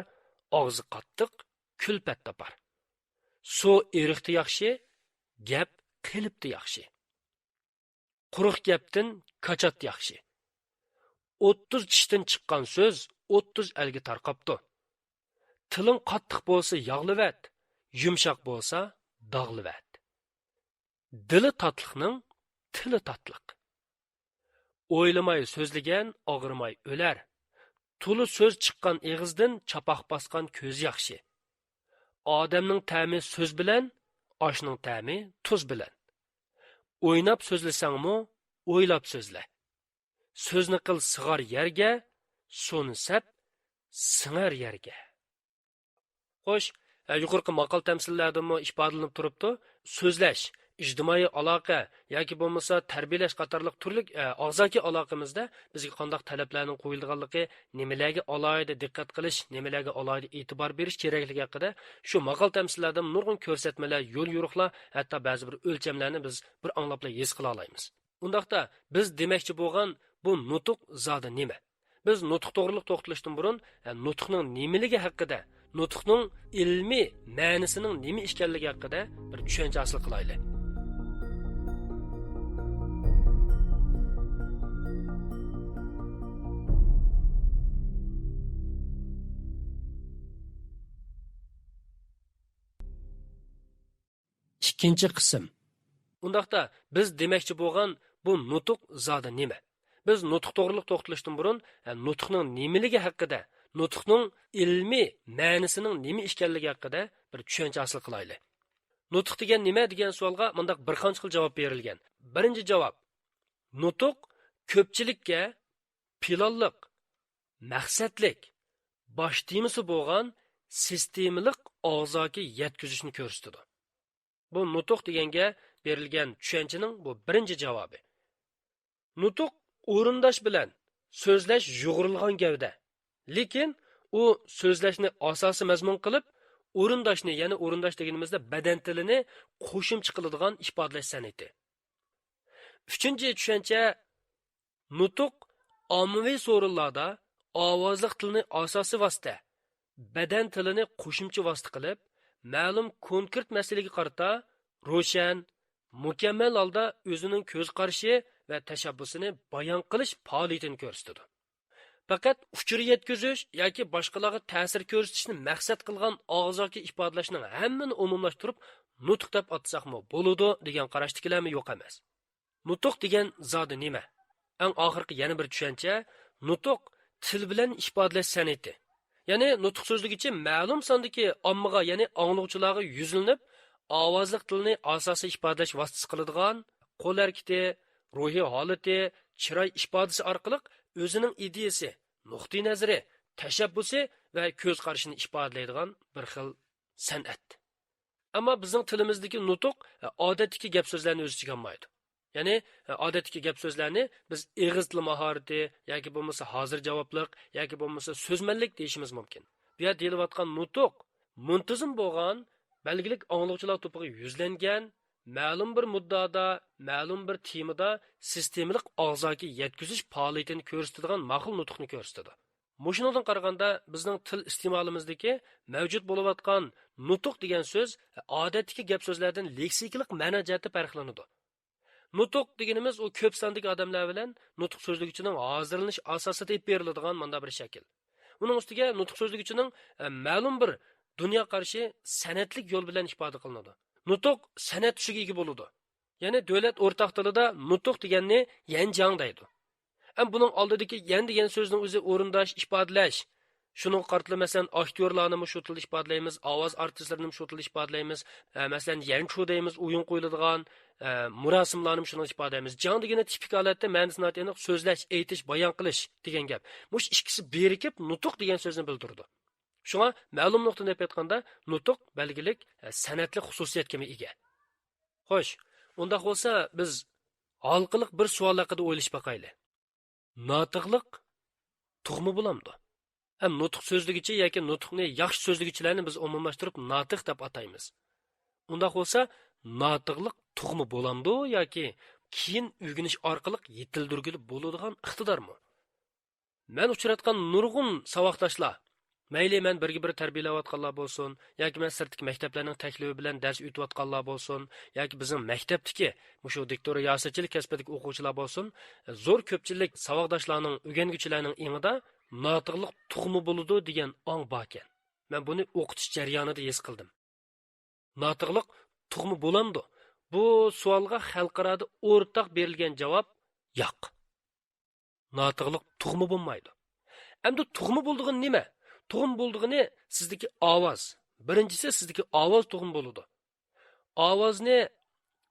ئاغزى قاتتىق كۈلپەت تاپار. سۇ ئېرىقتا ياخشى، گەپ قېلىپتا ياخشى. قۇرۇق گەپتىن كاچات ياخشى. ئوتتۇز چىشتىن چىققان سۆز ئوتتۇز ئەلگە تارقاپتۇ. تىلىڭ قاتتىق بولسا ياغلىۋەت، يۇمشاق بولسا داغلىۋەت. دىلى تاتلىقنىڭ تىلى تاتلىق. ئويلىماي سۆزلىگەن ئاغرىماي ئۆلەر. تولا سۆز چىققان ئېغىزدىن چاپاق باسقان كۆز ياخشى. ئادەمنىڭ تەمى سۆز بىلەن، ئاشنىڭ تەمى تۇز بىلەن. ئويناپ سۆزلىسەڭمۇ، ئويلاپ سۆزلە. سۆزنى قىل سىغار يەرگە، سۇنى سەپ سىڭەر يەرگە. خوش، ھە، يۇقىرىقى ماقال تەمسىللەردىنمۇ ئىپادىلىنىپ تۇرۇپتۇ. سۆزلەش، ئىجتىمائىي ئالاقە ياكى بولمىسا تەربىيەلەش قاتارلىق تۈرلۈك، ئە، ئاغزاكى ئالاقىمىزدە بىزگە قانداق تەلەپلەرنىڭ قويۇلىدىغانلىقى، نېمىلەرگە ئالاھىدە دىققەت قىلىش، نېمىلەرگە ئالاھىدە ئېتىبار بېرىش كېرەكلىكى ھەققىدە شۇ ماقال تەمسىللەردىن نۇرغۇن كۆرسەتمىلەر، يوليورۇقلار، ھەتتا بەزى بىر ئۆلچەملەرنى بىز بىر ئاڭلاپلا ھېس قىلالايمىز. ئۇنداقتا بىز دېمەكچى بولغان بۇ نۇتۇق زادى نېمە؟ بىز نۇتۇق توغرىلىق توختىلىشتىن بۇرۇن، ھە، نۇتۇقنىڭ نېمىلىكى ھەققىدە، نۇتۇقنىڭ ئىلمىي مەنىسىنىڭ نېمە ئىكەنلىكى ھەققىدە بىر چۈشەنچە ھاسىل قىلايلى. ئىككىنچى قىسىم. ئۇنداقتا بىز دېمەكچى بولغان بۇ نۇتۇق زادى نېمە؟ بىز نۇتۇق توغرىلىق توختىلىشتىن بۇرۇن، ھە، نۇتۇقنىڭ نېمىلىكى ھەققىدە، نۇتۇقنىڭ ئىلمىي مەنىسىنىڭ نېمە ئىكەنلىكى ھەققىدە بىر چۈشەنچە ھاسىل قىلايلى. نۇتۇق دېگەن نېمە دېگەن سوئالغا مۇنداق بىر قانچە خىل جاۋاب بېرىلگەن. بىرىنچى جاۋاب، نۇتۇق كۆپچىلىككە پىلانلىق، مەقسەتلىك، باش تېمىسى بولغان سىستېمىلىق ئاغزاكى يەتكۈزۈشنى كۆرسىتىدۇ. بۇ نۇتۇق دېگەنگە بېرىلگەن چۈشەنچىنىڭ بۇ بىرىنچى جاۋابى. نۇتۇق ئورۇنداش بىلەن سۆزلەش يۇغۇرۇلغان گەۋدە. لېكىن ئۇ سۆزلەشنى ئاساسىي مەزمۇن قىلىپ، ئورۇنداشنى، يەنى ئورۇنداش دېگىنىمىزدە بەدەن تىلىنى قوشۇمچە قىلىدىغان ئىپادىلەش سەنئىتى. ئۈچىنچى چۈشەنچە، نۇتۇق ئاممىۋى سورۇنلاردا ئاۋازلىق تىلنى ئاساسىي ۋاسىتە، بەدەن تىلىنى قوشۇمچە ۋاسىتە قىلىپ، مەلۇم كونكرېت مەسىلىگە قارىتا روشەن، مۇكەممەل ھالدا ئۆزىنىڭ كۆز قارىشى ۋە تەشەببۇسىنى بايان قىلىش پائالىيىتىنى كۆرسىتىدۇ. پەقەت ئۇچۇر يەتكۈزۈش ياكى باشقىلارغا تەسىر كۆرسىتىشنى مەقسەت قىلغان ئاغزاكى ئىپادىلەشنىڭ ھەممىنى ئومۇملاشتۇرۇپ نۇتۇق دەپ ئاتىساقمۇ بولىدۇ دېگەن قاراشتىكىلەرمۇ يوق ئەمەس. نۇتۇق دېگەن زادى نېمە؟ ئەڭ ئاخىرقى يەنە بىر چۈشەنچە، نۇتۇق تىل بىلەن ئىپادىلەش سەنئىتى. يەنى نۇتۇق سۆزلىگۈچى مەلۇم ساندىكى ئاممىغا، يەنى ئاڭلىغۇچىلارغا يۈزلىنىپ، ئاۋازلىق تىلنى ئاساسىي ئىپادىلەش ۋاسىتىسى قىلىدىغان، قول ھەرىكىتى، روھىي ھالىتى، چىراي ئىپادىسى ئارقىلىق ئۆزىنىڭ ئىدىيىسى، نۇقتىئىنەزىرى، تەشەببۇسى ۋە كۆز قارىشىنى ئىپادىلەيدىغان بىر خىل سەنئەت. ئەمما بىزنىڭ تىلىمىزدىكى نۇتۇق، ئە، ئادەتتىكى گەپ سۆزلەرنى ئۆز ئىچىگە ئالمايدۇ. يەنى، ئە، ئادەتتىكى گەپ سۆزلەرنى بىز ئېغىز تىل ماھارىتى ياكى بولمىسا ھازىر جاۋابلىق ياكى بولمىسا سۆزمەنلىك دېيىشىمىز مۇمكىن. بۇ يەردە دېيىلىۋاتقان نۇتۇق مۇنتىزىم بولغان، بەلگىلىك ئاڭلىغۇچىلار توپىغا يۈزلەنگەن، مەلۇم بىر مۇددىئادا، مەلۇم بىر تېمىدا سىستېمىلىق ئاغزاكى يەتكۈزۈش پائالىيىتىنى كۆرسىتىدىغان ماقۇل نۇتۇقنى كۆرسىتىدۇ. مۇشۇنىڭدىن قارىغاندا، بىزنىڭ تىل ئىستېمالىمىزدىكى مەۋجۇت بولۇۋاتقان نۇتۇق دېگەن سۆز ئادەتتىكى گەپ سۆزلەردىن لېكسىكىلىق مەنە جەھەتتە پەرقلىنىدۇ. نۇتۇق دېگىنىمىز ئۇ كۆپ ساندىكى ئادەملەر بىلەن نۇتۇق سۆزلىگۈچىنىڭ ھازىرلىنىش ئاساسىدا ئېلىپ بېرىلىدىغان مۇنداق بىر شەكىل. ئۇنىڭ ئۈستىگە نۇتۇق سۆزلىگۈچىنىڭ، ئە، مەلۇم بىر دۇنيا قارىشى سەنئەتلىك يول بىلەن ئىپادە قىلىنىدۇ. نۇتۇق سەنئەت تۈسىگە ئىگە بولىدۇ. يەنى دۆلەت ئورتاق تىلىدا نۇتۇق دېگەننى يەنجياڭ دەيدۇ. ئەمما بۇنىڭ ئالدىدىكى يەن دېگەن سۆزنىڭ ئۆزى ئورۇنداش، ئىپادىلەش. شۇنىڭغا قارىتىلىپ، مەسىلەن، ئاكتيورلارنىمۇ شۇ تىلدا ئىپادىلەيمىز، ئاۋاز ئارتىسلىرىنىمۇ شۇ تىلدا ئىپادىلەيمىز. ئە، مەسىلەن، يەنچۇ دەيمىز، ئويۇن قويۇلىدىغان، ئە، مۇراسىملارنىمۇ شۇنىڭ ئىپادىلەيمىز. جياڭ دېگىنى تىپىك ھالەتتە مەنىسى ناھايىتى ئېنىق سۆزلەش، ئېيتىش، بايان قىلىش دېگەن گەپ. مۇشۇ ئىككىسى بىرىكىپ نۇتۇق دېگەن سۆزنى بىلدۈرىدۇ. شۇڭا مەلۇم نۇقتىدىن ئېلىپ ئېيتقاندا، نۇتۇق بەلگىلىك، ئە، سەنئەتلىك خۇسۇسىيەتكىمۇ ئىگە. خوش، ئۇنداق بولسا بىز ھالقىلىق بىر سوئال ھەققىدە ئويلىشىپ باقايلى. ناتىقلىق تۇغما بولامدۇ؟ ھەم نۇتۇق سۆزلىگۈچى ياكى نۇتۇقنى ياخشى سۆزلىگۈچىلەرنى بىز ئومۇملاشتۇرۇپ ناتىق دەپ ئاتايمىز. ئۇنداق بولسا، ناتىقلىق تۇغما بولامدۇ ياكى كېيىن ئۆگىنىش ئارقىلىق يېتىلدۈرگىلى بولىدىغان ئىقتىدارمۇ؟ مەن ئۇچراتقان نۇرغۇن ساۋاقداشلار، مەيلى مەن بىرگە بىر تەربىيەلەۋاتقانلار بولسۇن، ياكى مەن سىرتتىكى مەكتەپلەرنىڭ تەكلىپى بىلەن دەرس ئۆتۈۋاتقانلار بولسۇن، ياكى بىزنىڭ مەكتەپتىكى مۇشۇ دىكتور رىياسەتچىلىك كەسپىدىكى ئوقۇغۇچىلار بولسۇن، زور كۆپچىلىك ساۋاقداشلارنىڭ، ئۆگەنگۈچىلەرنىڭ ئېڭىدا ناتىقلىق تۇغما بولىدۇ دېگەن ئاڭ باركەن. مەن بۇنى ئوقۇتۇش جەريانىدا ھېس قىلدىم. ناتىقلىق تۇغما بولامدۇ؟ بۇ سوئالغا خەلقئارادا ئورتاق بېرىلگەن جاۋاب ياق. ناتىقلىق تۇغما بولمايدۇ. ئەمدى تۇغما بولىدىغىنى نېمە؟ تۇغما بولىدىغىنى سىزدىكى ئاۋاز. بىرىنچىسى، سىزدىكى ئاۋاز تۇغما بولىدۇ. ئاۋازنى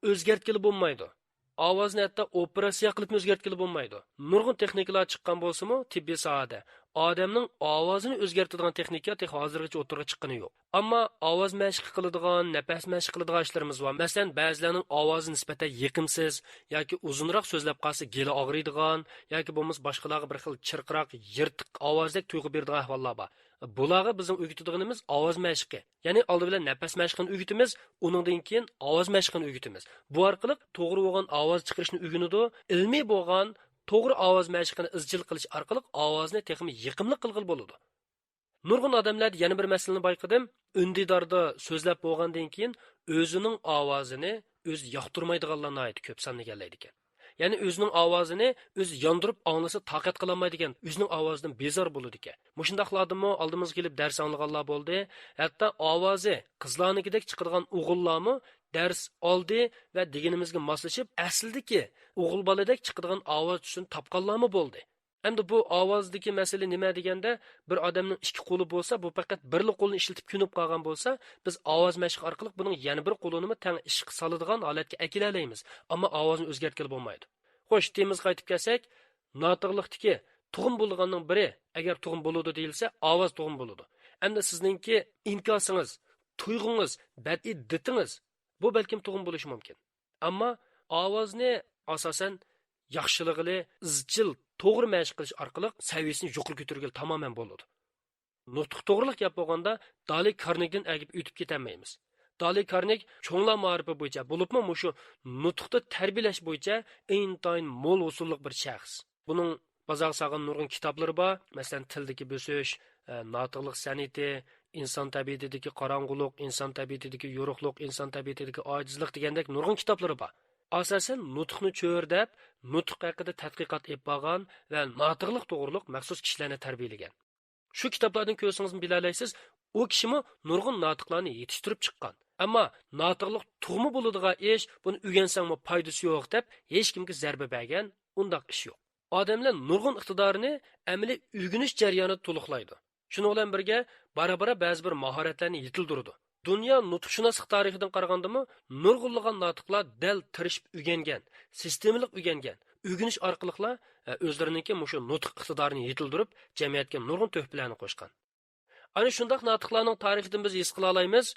ئۆزگەرتكىلى بولمايدۇ. ئاۋازنى ھەتتا ئوپېراتسىيە قىلىپمۇ ئۆزگەرتكىلى بولمايدۇ. نۇرغۇن تېخنىكىلار چىققان بولسىمۇ، تېببىي ساھەدە ئادەمنىڭ ئاۋازىنى ئۆزگەرتىدىغان تېخنىكا تېخى ھازىرغىچە ئوتتۇرىغا چىققىنى يوق. ئەمما ئاۋاز مەشىقى قىلىدىغان، نەپەس مەشىقى قىلىدىغان ئىشلىرىمىز بار. مەسىلەن، بەزىلەرنىڭ ئاۋازى نىسبەتەن يېقىمسىز ياكى ئۇزۇنراق سۆزلەپ قالسا گېلى ئاغرىيدىغان ياكى بولمىسا باشقىلارغا بىر خىل چىرقىراق، يىرتىق ئاۋازدەك تۇيغۇ بېرىدىغان ئەھۋاللار بار. بۇلارغا بىزنىڭ ئۆگىتىدىغىنىمىز ئاۋاز مەشىقى. يەنى ئالدى بىلەن نەپەس مەشىقىنى ئۆگىتىمىز، ئۇنىڭدىن كېيىن ئاۋاز مەشىقىنى ئۆگىتىمىز. بۇ ئارقىلىق توغرا بولغان ئاۋاز چىقىرىشنى ئۆگىنىدۇ. ئىلمىي بولغان توغرا ئاۋاز مەشىقىنى ئىزچىل قىلىش ئارقىلىق ئاۋازنى تېخىمۇ يېقىملىق قىلغىلى بولىدۇ. نۇرغۇن ئادەملەردە يەنە بىر مەسىلىنى بايقىدىم. ئۈندىداردا سۆزلەپ بولغاندىن كېيىن ئۆزىنىڭ ئاۋازىنى ئۆزى ياقتۇرمايدىغانلار ناھايىتى كۆپ ساننى ئىگىلەيدىكەن. يەنى ئۆزىنىڭ ئاۋازىنى ئۆزى ياندۇرۇپ ئاڭلىسا تاقەت قىلالمايدىكەن، ئۆزىنىڭ ئاۋازىدىن بىزار بولىدىكەن. مۇشۇنداقلاردىنمۇ ئالدىمىزغا كېلىپ دەرس ئاڭلىغانلار بولدى. ھەتتا ئاۋازى قىزلارنىڭكىدەك چىقىدىغان ئوغۇللارمۇ دەرس ئالدى ۋە دېگىنىمىزگە ماسلىشىپ، ئەسلىدىكى ئوغۇل بالىدەك چىقىدىغان ئاۋاز تۈسىنى تاپقانلارمۇ بولدى. ئەمدى بۇ ئاۋازدىكى مەسىلە نېمە دېگەندە، بىر ئادەمنىڭ ئىككى قولى بولسا، بۇ پەقەت بىرلا قولنى ئىشلىتىپ كۆنۈپ قالغان بولسا، بىز ئاۋاز مەشقى ئارقىلىق بۇنىڭ يەنە بىر قولىنىمۇ تەڭ ئىشقا سالىدىغان ھالەتكە ئەكېلەلەيمىز. ئەمما ئاۋازنى ئۆزگەرتكىلى بولمايدۇ. خوش، تېمىمىزغا قايتىپ كەلسەك، ناتىقلىقتىكى تۇغۇم بولىدىغاننىڭ بىرى، ئەگەر تۇغۇم بولىدۇ دېيىلسە، ئاۋاز تۇغۇم بولىدۇ. ئەمدى سىزنىڭكى ئىنكاسىڭىز، تۇيغۇڭىز، بەدىئىي دىتىڭىز، بۇ بەلكىم تۇغۇم بولۇشى مۇمكىن. ئەمما ئاۋازنى ئاساسەن ياخشىلىغىلى، ئىزچىل، توغرا مەشىق قىلىش ئارقىلىق سەۋىيەسىنى يۇقىرى كۆتۈرگىلى تامامەن بولىدۇ. نۇتۇق توغرىلىق گەپ بولغاندا، دالى كارنېگدىن ئەگىپ ئۆتۈپ كېتەلمەيمىز. دالى كارنېگ چوڭلار مائارىپى بويىچە، بولۇپمۇ مۇشۇ نۇتۇقتا تەربىيەلەش بويىچە ئىنتايىن مول ھوسۇللۇق بىر شەخس. بۇنىڭ بازارغا سالغان نۇرغۇن كىتابلىرى بار. مەسىلەن، تىلدىكى بۆسۈش، ئە، ناتىقلىق سەنئىتى، ئىنسان تەبىئىتىدىكى قاراڭغۇلۇق، ئىنسان تەبىئىتىدىكى يورۇقلۇق، ئىنسان تەبىئىتىدىكى ئاجىزلىق دېگەندەك نۇرغۇن كىتابلىرى بار. ئاساسەن، نۇتۇقنى چۆرىدەپ، نۇتۇق ھەققىدە تەتقىقات ئېلىپ بارغان ۋە ناتىقلىق توغرۇلۇق مەخسۇس كىشىلەرنى تەربىيەلىگەن. شۇ كىتابلاردىن كۆرسىڭىزمۇ بىلەلەيسىز، ئۇ كىشىمۇ نۇرغۇن ناتىقلارنى يېتىشتۈرۈپ چىققان. ئەمما ناتىقلىق تۇغما بولىدىغان ئىش، بۇنى ئۆگەنسەڭمۇ پايدىسى يوق دەپ، ھېچكىمگە زەربە بەرگەن ئۇنداق ئىش يوق. ئادەملەر نۇرغۇن ئىقتىدارىنى ئەمەلىي ئۆگىنىش جەريانىدا تولۇقلايدۇ. شۇنىڭ بىلەن بىرگە، بارا-بارا بەزى بىر ماھارەتلەرنى يېتىلدۈرىدۇ. دۇنيا نۇتۇقشۇناسلىق تارىخىدىن قارىغاندىمۇ، نۇرغۇنلىغان ناتىقلار دەل تىرىشىپ ئۆگەنگەن، سىستېمىلىق ئۆگەنگەن، ئۆگىنىش ئارقىلىقلا، ئە، ئۆزلىرىنىڭكى مۇشۇ نۇتۇق ئىقتىدارىنى يېتىلدۈرۈپ، جەمئىيەتكە نۇرغۇن تۆھپىلەرنى قوشقان. ئەنە شۇنداق ناتىقلارنىڭ تارىخىدىن بىز ھېس قىلالايمىز،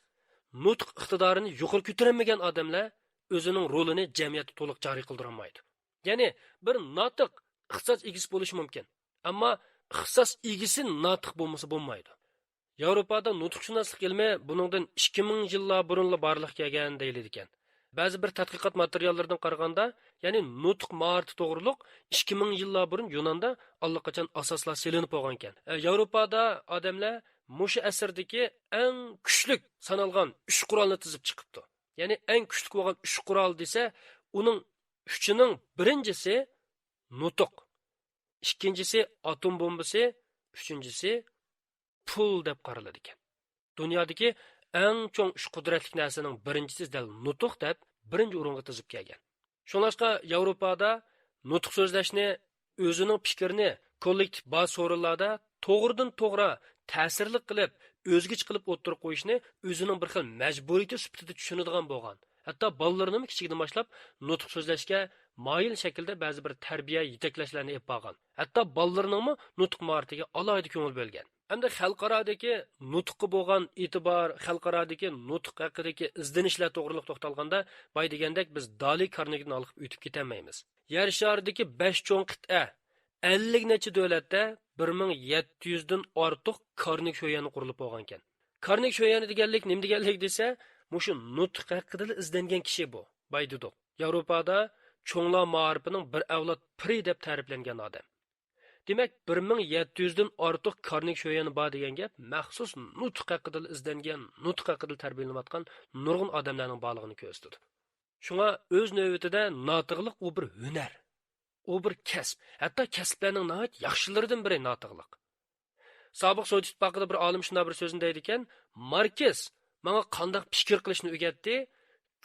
نۇتۇق ئىقتىدارىنى يۇقىرى كۆتۈرەلمىگەن ئادەملەر ئۆزىنىڭ رولىنى جەمئىيەتتە تولۇق جارى قىلدۇرالمايدۇ. يەنى بىر ناتىق ئىختىساس ئىگىسى بولۇشى مۇمكىن، ئەمما ئىختىساس ئىگىسى ناتىق بولمىسا بولمايدۇ. ياۋروپادا نۇتۇقشۇناسلىق ئىلمى بۇنىڭدىن ئىككى مىڭ يىللار بۇرۇنلا بارلىققا كەلگەن دېيىلىدىكەن. بەزى بىر تەتقىقات ماتېرىياللىرىدىن قارىغاندا، يەنى نۇتۇق ماھارىتى توغرۇلۇق ئىككى مىڭ يىللار بۇرۇن يۇناندا ئاللىقاچان ئاساسلار سېلىنىپ بولغانىكەن. ئە، ياۋروپادا ئادەملەر مۇشۇ ئەسىردىكى ئەڭ كۈچلۈك سانالغان ئۈچ قورالنى تىزىپ چىقىپتۇ. يەنى ئەڭ كۈچلۈك بولغان ئۈچ قورال دېسە، ئۇنىڭ ئۈچىنىڭ بىرىنچىسى نۇتۇق، ئىككىنچىسى ئاتوم بومبىسى، ئۈچىنچىسى پۇل دەپ قارىلىدىكەن. دۇنيادىكى ئەڭ چوڭ ئۈچ قۇدرەتلىك نەرسىنىڭ بىرىنچىسى دەل نۇتۇق دەپ بىرىنچى ئورۇنغا تىزىپ كەلگەن. شۇڭلاشقا ياۋروپادا نۇتۇق سۆزلەشنى، ئۆزىنىڭ پىكرىنى كوللېكتىپ باز سورۇنلاردا توغرىدىن توغرا تەسىرلىك قىلىپ، ئۆزگىچە قىلىپ ئوتتۇرىغا قويۇشنى ئۆزىنىڭ بىر خىل مەجبۇرىيىتى سۈپىتىدە چۈشىنىدىغان بولغان. ھەتتا بالىلىرىنىمۇ كىچىكىدىن باشلاپ نۇتۇق سۆزلەشكە مايىل شەكىلدە بەزى بىر تەربىيە، يېتەكلەشلەرنى ئېلىپ بارغان. ھەتتا بالىلىرىنىڭمۇ نۇتۇق ماھارىتىگە ئالاھىدە كۆڭۈل بۆلگەن. ئەمدى خەلقئارادىكى نۇتۇققا بولغان ئېتىبار، خەلقئارادىكى نۇتۇق ھەققىدىكى ئىزدىنىشلەر توغرىلىق توختالغاندا، باي دېگەندەك بىز دالى كارنېگىدىن ھالقىپ ئۆتۈپ كېتەلمەيمىز. يەر شارىدىكى بەش چوڭ قىتئە، ئەللىك نەچچە دۆلەتتە بىر مىڭ يەتتە يۈزدىن ئارتۇق كارنېگ شۆيەنى قۇرۇلۇپ بولغانىكەن. كارنېگ شۆيەنى دېگەنلىك نېمە دېگەنلىك دېسە، مۇشۇ نۇتۇق ھەققىدىلا ئىزدەنگەن كىشى بۇ، باي دېدۇق. ياۋروپادا چوڭلار مائارىپىنىڭ بىر ئەۋلاد پىرى دەپ تەرىپلەنگەن ئادەم. دېمەك، بىر مىڭ يەتتە يۈزدىن ئارتۇق كارنېگ شۆيەنى بار دېگەن گەپ مەخسۇس نۇتۇق ھەققىدىلا ئىزدەنگەن، نۇتۇق ھەققىدىلا تەربىيەلىنىۋاتقان نۇرغۇن ئادەملەرنىڭ بارلىقىنى كۆرسىتىدۇ. شۇڭا ئۆز نۆۋىتىدە ناتىقلىق ئۇ بىر ھۈنەر، ئۇ بىر كەسىپ، ھەتتا كەسىپلەرنىڭ ناھايىتى ياخشىلىرىدىن بىرى ناتىقلىق. سابىق سوۋېت ئىتتىپاقىدا بىر ئالىم شۇنداق بىر سۆزنى دەيدىكەن، ماركس ماڭا قانداق پىكىر قىلىشنى ئۆگەتتى،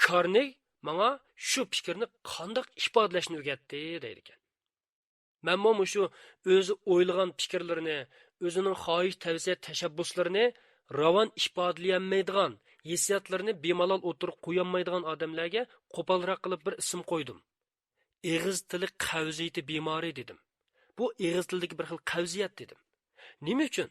كارنېگ ماڭا شۇ پىكىرنى قانداق ئىپادىلەشنى ئۆگەتتى، دەيدىكەن. مەنمۇ مۇشۇ ئۆزى ئويلىغان پىكىرلىرىنى، ئۆزىنىڭ خاھىش، تەۋسىيە، تەشەببۇسلىرىنى راۋان ئىپادىلىيەلمەيدىغان، ھېسسىياتلىرىنى بىمالال ئوتتۇرىغا قويالمايدىغان ئادەملەرگە قوپالراق قىلىپ بىر ئىسىم قويدۇم. ئېغىز تىلى قەۋزىيىتى بىمارى دېدىم. بۇ ئېغىز تىلىدىكى بىر خىل قەۋزىيەت دېدىم. نېمە ئۈچۈن؟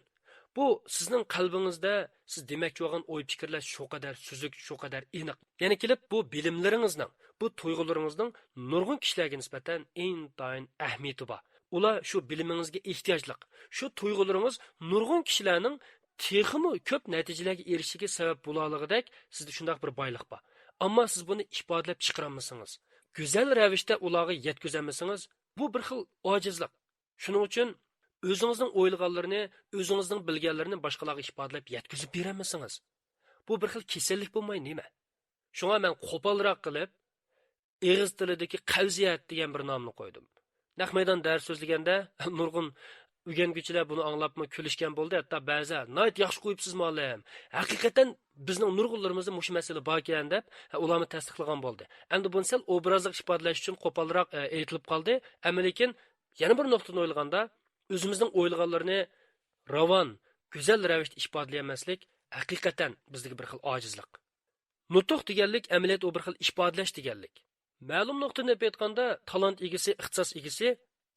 بۇ سىزنىڭ قەلبىڭىزدە سىز دېمەكچى بولغان ئوي پىكىرلەر شۇ قەدەر سۈزۈك، شۇ قەدەر ئېنىق. يەنە كېلىپ بۇ بىلىملىرىڭىزنىڭ، بۇ تۇيغۇلىرىڭىزنىڭ نۇرغۇن كىشىلەرگە نىسبەتەن ئىنتايىن ئەھمىيىتى بار. ئۇلار شۇ بىلىمىڭىزگە ئېھتىياجلىق. شۇ تۇيغۇلىرىڭىز نۇرغۇن كىشىلەرنىڭ تېخىمۇ كۆپ نەتىجىلەرگە ئېرىشىشىگە سەۋەب بولالىغۇدەك سىزدە شۇنداق بىر بايلىق بار. ئەمما سىز بۇنى ئىپادىلەپ چىقىرالمىسىڭىز، گۈزەل رەۋىشتە ئۇلارغا يەتكۈزەلمىسىڭىز، بۇ بىر خىل ئاجىزلىق. شۇنىڭ ئۈچۈن ئۆزىڭىزنىڭ ئويلىغانلىرىنى، ئۆزىڭىزنىڭ بىلگەنلىرىنى باشقىلارغا ئىپادىلەپ يەتكۈزۈپ بېرەلمىسىڭىز، بۇ بىر خىل كېسەللىك بولماي نېمە؟ شۇڭا مەن قوپالراق قىلىپ، ئېغىز تىلىدىكى قەۋزىيەت دېگەن بىر نامنى قويدۇم. نەق مەيدان دەرس سۆزلىگەندە نۇرغۇن ئۆگەنگۈچىلەر بۇنى ئاڭلاپمۇ كۈلۈشكەن بولدى، ھەتتا بەزىلەر، «ناھايىتى ياخشى قويۇپسىز، مۇئەللىم. ھەقىقەتەن بىزنىڭ نۇرغۇنلىرىمىزدا مۇشۇ مەسىلە باركەن» دەپ، ھە، ئۇلارمۇ تەستىقلىغان بولدى. ئەمدى بۇنى سەل ئوبرازلىق ئىپادىلەش ئۈچۈن قوپالراق، ئە، ئېيتىلىپ قالدى. ئەمما لېكىن يەنە بىر نۇقتىدىن ئويلىغاندا، ئۆزىمىزنىڭ ئويلىغانلىرىنى راۋان، گۈزەل رەۋىشتە ئىپادىلىيەلمەسلىك ھەقىقەتەن بىزدىكى بىر خىل ئاجىزلىق. نۇتۇق دېگەنلىك، ئەمەلىيەتتە ئۇ بىر خىل ئىپادىلەش دېگەنلىك. مەلۇم نۇقتىدىن ئېلىپ ئېيتقاندا، تالانت ئىگىسى، ئىختىساس ئىگىسى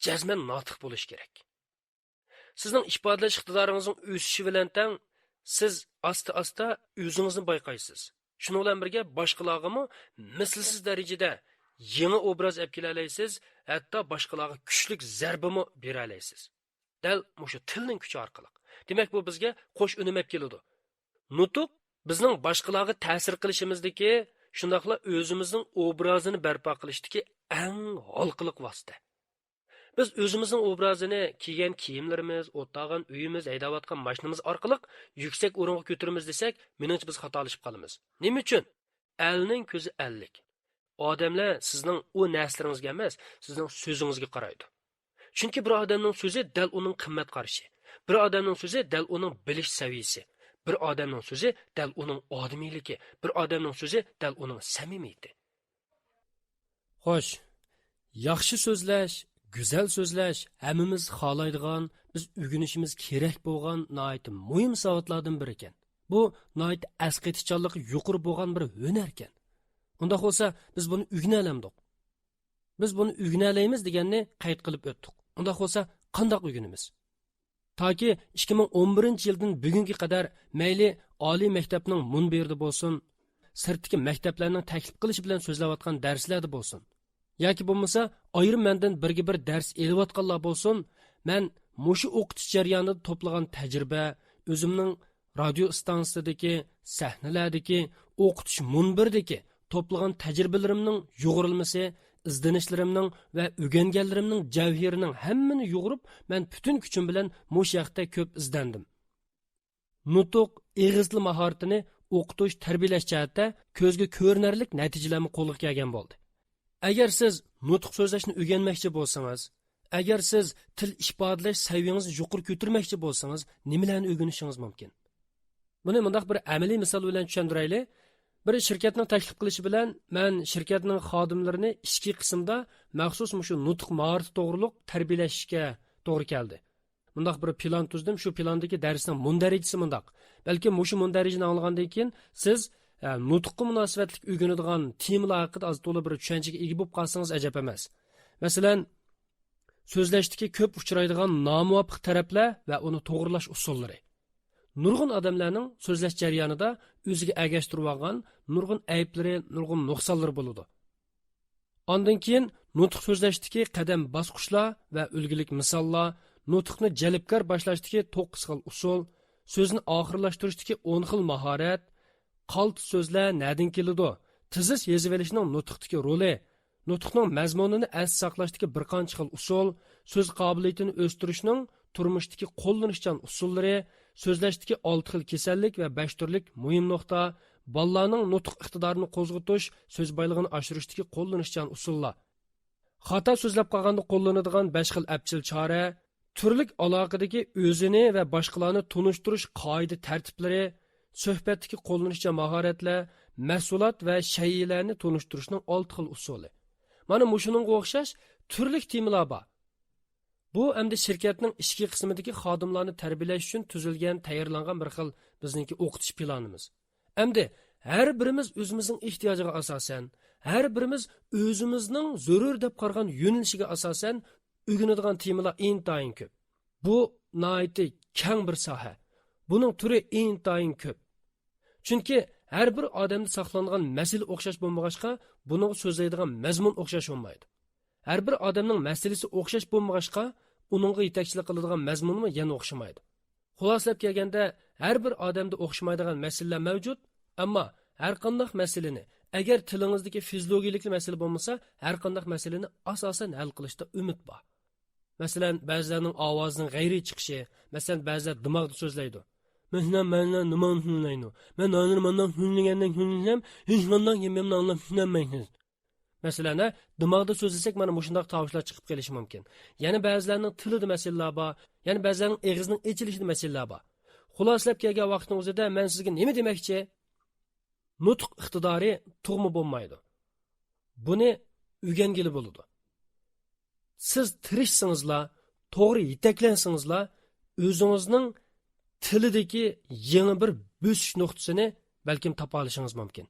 جەزمەن ناتىق بولۇشى كېرەك. سىزنىڭ ئىپادىلەش ئىقتىدارىڭىزنىڭ ئۆسۈشى بىلەن تەڭ، سىز ئاستا-ئاستا ئۆزىڭىزنى بايقايسىز. شۇنىڭ بىلەن بىرگە، باشقىلارغىمۇ مىسلىسىز دەرىجىدە يېڭى ئوبراز ئەپ كېلەلەيسىز، ھەتتا باشقىلارغا كۈچلۈك زەربىمۇ بېرەلەيسىز. دەل مۇشۇ تىلنىڭ كۈچى ئارقىلىق. دېمەك، بۇ بىزگە قوش ئۈنۈم ئەپ كېلىدۇ. نۇتۇق بىزنىڭ باشقىلارغا تەسىر قىلىشىمىزدىكى، شۇنداقلا ئۆزىمىزنىڭ ئوبرازىنى بەرپا قىلىشتىكى ئەڭ ھالقىلىق ۋاسىتە. بىز ئۆزىمىزنىڭ ئوبرازىنى، كىيگەن كىيىملىرىمىز، ئولتۇرغان ئۆيىمىز، ھەيدەۋاتقان ماشىنىمىز ئارقىلىق يۈكسەك ئورۇنغا كۆتۈرىمىز دېسەك، مېنىڭچە بىز خاتالىشىپ قالىمىز. نېمە ئۈچۈن؟ ئەلنىڭ كۆزى ئەللىك. ئادەملەر سىزنىڭ ئۇ نەرسىلىرىڭىزگە ئەمەس، سىزنىڭ سۆزىڭىزگە قارايدۇ. چۈنكى بىر ئادەمنىڭ سۆزى دەل ئۇنىڭ قىممەت قارىشى، بىر ئادەمنىڭ سۆزى دەل ئۇنىڭ بىلىش سەۋىيىسى، بىر ئادەمنىڭ سۆزى دەل ئۇنىڭ ئادىمىيلىكى، بىر ئادەمنىڭ سۆزى دەل ئۇنىڭ سەمىمىيىتى. خوش، ياخشى سۆزلەش، گۈزەل سۆزلەش ھەممىمىز خالايدىغان، بىز ئۆگىنىشىمىز كېرەك بولغان ناھايىتى مۇھىم ساۋاتلاردىن بىرىكەن. بۇ ناھايىتى ئەسقېتىشچانلىقى يۇقىرى بولغان بىر ھۈنەركەن. ئۇنداق بولسا، بىز بۇنى ئۆگىنەلەمدۇق؟ بىز بۇنى ئۆگىنەلەيمىز دېگەننى قەيت قىلىپ ئۆتتۇق. ئۇنداق بولسا، قانداق ئۆگىنىمىز؟ تاكى ئىككى مىڭ ئون بىرىنچى يىلدىن بۈگۈنگە قەدەر مەيلى ئالىي مەكتەپنىڭ مۇنبىرىدە بولسۇن، سىرتتىكى مەكتەپلەرنىڭ تەكلىپ قىلىشى بىلەن سۆزلەۋاتقان دەرسلەردە بولسۇن، ياكى بولمىسا ئايرىم مەندىن بىرگە بىر دەرس ئېلىۋاتقانلار بولسۇن، مەن مۇشۇ ئوقۇتۇش جەريانىدا توپلىغان تەجرىبە، ئۆزۈمنىڭ رادىيو ئىستانسىسىدىكى، سەھنىلەردىكى، ئوقۇتۇش مۇنبىرىدىكى توپلىغان تەجرىبىلىرىمنىڭ يۇغۇرۇلمىسى، ئىزدىنىشلىرىمنىڭ ۋە ئۆگەنگەنلىرىمنىڭ جەۋھىرىنىڭ ھەممىنى يۇغۇرۇپ، مەن پۈتۈن كۈچۈم بىلەن مۇشۇ ھەقتە كۆپ ئىزدەندىم. نۇتۇق، ئېغىز تىل ماھارىتىنى ئوقۇتۇش، تەربىيەلەش جەھەتتە كۆزگە كۆرۈنەرلىك نەتىجىلەرمۇ قولغا كەلگەن بولدى. ئەگەر سىز نۇتۇق سۆزلەشنى ئۆگەنمەكچى بولسىڭىز، ئەگەر سىز تىل ئىپادىلەش سەۋىيىڭىزنى يۇقىرى كۆتۈرمەكچى بولسىڭىز، نېمىلەرنى ئۆگىنىشىڭىز مۇمكىن؟ بۇنى مۇنداق بىر ئەمەلىي مىسال بىلەن چۈشەندۈرەيلى. بىر شىركەتنىڭ تەكلىپ قىلىشى بىلەن مەن شىركەتنىڭ خادىملىرىنى ئىچكى قىسىمدا مەخسۇس مۇشۇ نۇتۇق ماھارىتى توغرۇلۇق تەربىيەلەشكە توغرا كەلدى. مۇنداق بىر پىلان تۈزدۈم، شۇ پىلاندىكى دەرسنىڭ مۇندەرىجىسى مۇنداق. بەلكىم مۇشۇ مۇندەرىجىنى ئاڭلىغاندىن كېيىن سىز، ئە، نۇتۇققا مۇناسىۋەتلىك ئۆگىنىدىغان تېمىلار ھەققىدە ئاز تولا بىر چۈشەنچىگە ئىگە بولۇپ قالسىڭىز ئەجەب ئەمەس. مەسىلەن، سۆزلەشتىكى كۆپ ئۇچرايدىغان نامۇۋاپىق تەرەپلەر ۋە ئۇنى توغرىلاش ئۇسۇللىرى. نۇرغۇن ئادەملەرنىڭ سۆزلەش جەريانىدا ئۆزىگە ئەگەشتۈرۈۋالغان نۇرغۇن ئەيىبلىرى، نۇرغۇن نۇقسانلىرى بولىدۇ. ئاندىن كېيىن نۇتۇق سۆزلەشتىكى قەدەم باسقۇچلار ۋە ئۈلگىلىك مىساللار، نۇتۇقنى جەلپكار باشلاشتىكى توققۇز خىل ئۇسۇل، سۆزنى ئاخىرلاشتۇرۇشتىكى ئون خىل ماھارەت، قالتىس سۆزلەر نەدىن كېلىدۇ، تېزىس يېزىۋېلىشنىڭ نۇتۇقتىكى رولى، نۇتۇقنىڭ مەزمۇنىنى ئەستە ساقلاشتىكى بىر قانچە خىل ئۇسۇل، سۆز قابىلىيىتىنى ئۆستۈرۈشنىڭ تۇرمۇشتىكى قوللىنىشچان ئۇسۇللىرى، سۆزلەشتىكى ئالتە خىل كېسەللىك ۋە بەش تۈرلۈك مۇھىم نۇقتا، بالىلارنىڭ نۇتۇق ئىقتىدارىنى قوزغىتىش، سۆز بايلىقىنى ئاشۇرۇشتىكى قوللىنىشچان ئۇسۇللار، خاتا سۆزلەپ قالغاندا قوللىنىدىغان بەش خىل ئەپچىل چارە، تۈرلۈك ئالاقىدىكى ئۆزىنى ۋە باشقىلارنى تونۇشتۇرۇش قائىدە تەرتىپلىرى، سۆھبەتتىكى قوللىنىشچان ماھارەتلەر، مەھسۇلات ۋە شەيئىلەرنى تونۇشتۇرۇشنىڭ ئالتە خىل ئۇسۇلى. مانا مۇشۇنىڭغا ئوخشاش تۈرلۈك تېمىلار بار. بۇ ئەمدى شىركەتنىڭ ئىچكى قىسمىدىكى خادىملارنى تەربىيەلەش ئۈچۈن تۈزۈلگەن، تەييارلانغان بىر خىل بىزنىڭكى ئوقۇتۇش پىلانىمىز. ئەمدى ھەر بىرىمىز ئۆزىمىزنىڭ ئېھتىياجىغا ئاساسەن، ھەر بىرىمىز ئۆزىمىزنىڭ زۆرۈر دەپ قارىغان يۆنىلىشىگە ئاساسەن ئۆگىنىدىغان تېمىلار ئىنتايىن كۆپ. بۇ ناھايىتى كەڭ بىر ساھە. بۇنىڭ تۈرى ئىنتايىن كۆپ. چۈنكى ھەر بىر ئادەمدە ساقلانغان مەسىلە ئوخشاش بولمىغاچقا، بۇنىڭغا سۆزلەيدىغان مەزمۇن ئوخشاش بولمايدۇ. ھەر بىر ئادەمنىڭ مەسىلىسى ئوخشاش بولمىغاچقا، ئۇنىڭغا يېتەكچىلىك قىلىدىغان مەزمۇنمۇ يەنە ئوخشىمايدۇ. خۇلاسىلەپ كەلگەندە، ھەر بىر ئادەمدە ئوخشىمايدىغان مەسىلىلەر مەۋجۇت، ئەمما ھەر قانداق مەسىلىنى، ئەگەر تىلىڭىزدىكى فىزىولوگىيىلىك مەسىلە بولمىسا، ھەر قانداق مەسىلىنى ئاساسەن ھەل قىلىشتا ئۈمىد بار. مەسىلەن، بەزىلەرنىڭ ئاۋازىنىڭ غەيرىي چىقىشى، مەسىلەن، بەزىلەر دىماغدا سۆزلەيدۇ. مەن ھۈنەرمەنلەر نېماڭ ھۈنەرلەيدۇ؟ مەن ھازىر مانداق ھۈنەرلىگەندەك ھۈنەرلىسەم، ھېچقانداق گېپىمنى ئاڭلاپ چۈشىنەلمەيسىز. مەسىلەن، ھە، دىماغدا سۆزلىسەك، مانا مۇشۇنداق تاۋۇشلار چىقىپ قېلىشى مۇمكىن. يەنە بەزىلەرنىڭ تىلىدا مەسىلىلەر بار، يەنە بەزىلەرنىڭ ئېغىزىنىڭ ئېچىلىشىدا مەسىلىلەر بار. خۇلاسىلەپ كەلگەن ۋاقتىڭىزدا مەن سىزگە نېمە دېمەكچى؟ نۇتۇق ئىقتىدارى تۇغما بولمايدۇ. بۇنى ئۆگەنگىلى بولىدۇ. سىز تىرىشسىڭىزلا، توغرا يېتەكلەنسىڭىزلا، ئۆزىڭىزنىڭ تىلىدىكى يېڭى بىر بۆسۈش نۇقتىسىنى بەلكىم تاپالىشىڭىز مۇمكىن.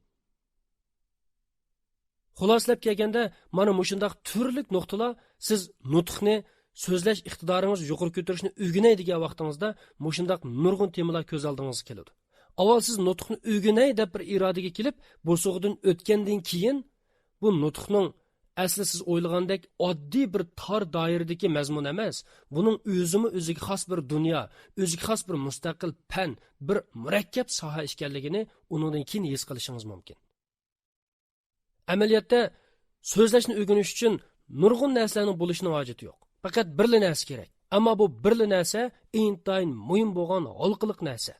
خۇلاسىلەپ كەلگەندە، مانا مۇشۇنداق تۈرلۈك نۇقتىلار سىز نۇتۇقنى، سۆزلەش ئىقتىدارىڭىزنى يۇقىرى كۆتۈرۈشنى ئۆگىنەي دېگەن ۋاقتىڭىزدا مۇشۇنداق نۇرغۇن تېمىلار كۆز ئالدىڭىزغا كېلىدۇ. ئاۋۋال سىز نۇتۇقنى ئۆگىنەي دەپ بىر ئىرادىگە كېلىپ، بوسۇغىدىن ئۆتكەندىن كېيىن، بۇ نۇتۇقنىڭ ئەسلى سىز ئويلىغاندەك ئاددىي بىر تار دائىرىدىكى مەزمۇن ئەمەس، بۇنىڭ ئۆزىمۇ ئۆزىگە خاس بىر دۇنيا، ئۆزىگە خاس بىر مۇستەقىل پەن، بىر مۇرەككەپ ساھە ئىكەنلىكىنى ئۇنىڭدىن كېيىن ھېس قىلىشىڭىز مۇمكىن. ئەمەلىيەتتە، سۆزلەشنى ئۆگىنىش ئۈچۈن نۇرغۇن نەرسىلەرنىڭ بولۇشىنىڭ ھاجىتى يوق. پەقەت بىرلا نەرسە كېرەك. ئەمما بۇ بىرلا نەرسە ئىنتايىن مۇھىم بولغان ھالقىلىق نەرسە.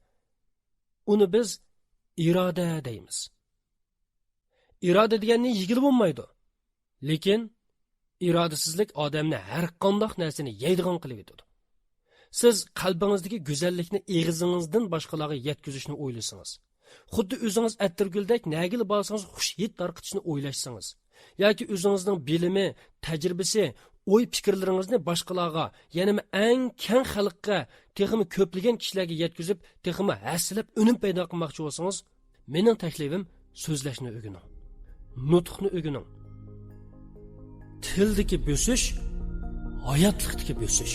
ئۇنى بىز ئىرادە دەيمىز. ئىرادە دېگەننى يېگىلى بولمايدۇ. لېكىن ئىرادىسىزلىك ئادەمنى ھەر قانداق نەرسىنى يەيدىغان قىلىۋېتىدۇ. سىز قەلبىڭىزدىكى گۈزەللىكنى ئېغىزىڭىزدىن باشقىلارغا يەتكۈزۈشنى ئويلىسىڭىز، خۇددى ئۆزىڭىز ئەتىرگۈلدەك نەگىلا بارسىڭىز خۇش ھىد تارقىتىشنى ئويلاشسىڭىز، ياكى ئۆزىڭىزنىڭ بىلىمى، تەجرىبىسى، ئوي پىكىرلىرىڭىزنى باشقىلارغا، يەنىمۇ ئەڭ كەڭ خەلققە، تېخىمۇ كۆپلىگەن كىشىلەرگە يەتكۈزۈپ، تېخىمۇ ھەسسىلەپ ئۈنۈم پەيدا قىلماقچى بولسىڭىز، مېنىڭ تەكلىپىم، سۆزلەشنى ئۆگىنىڭ. نۇتۇقنى ئۆگىنىڭ. تىلدىكى بۆسۈش، ھاياتلىقتىكى بۆسۈش.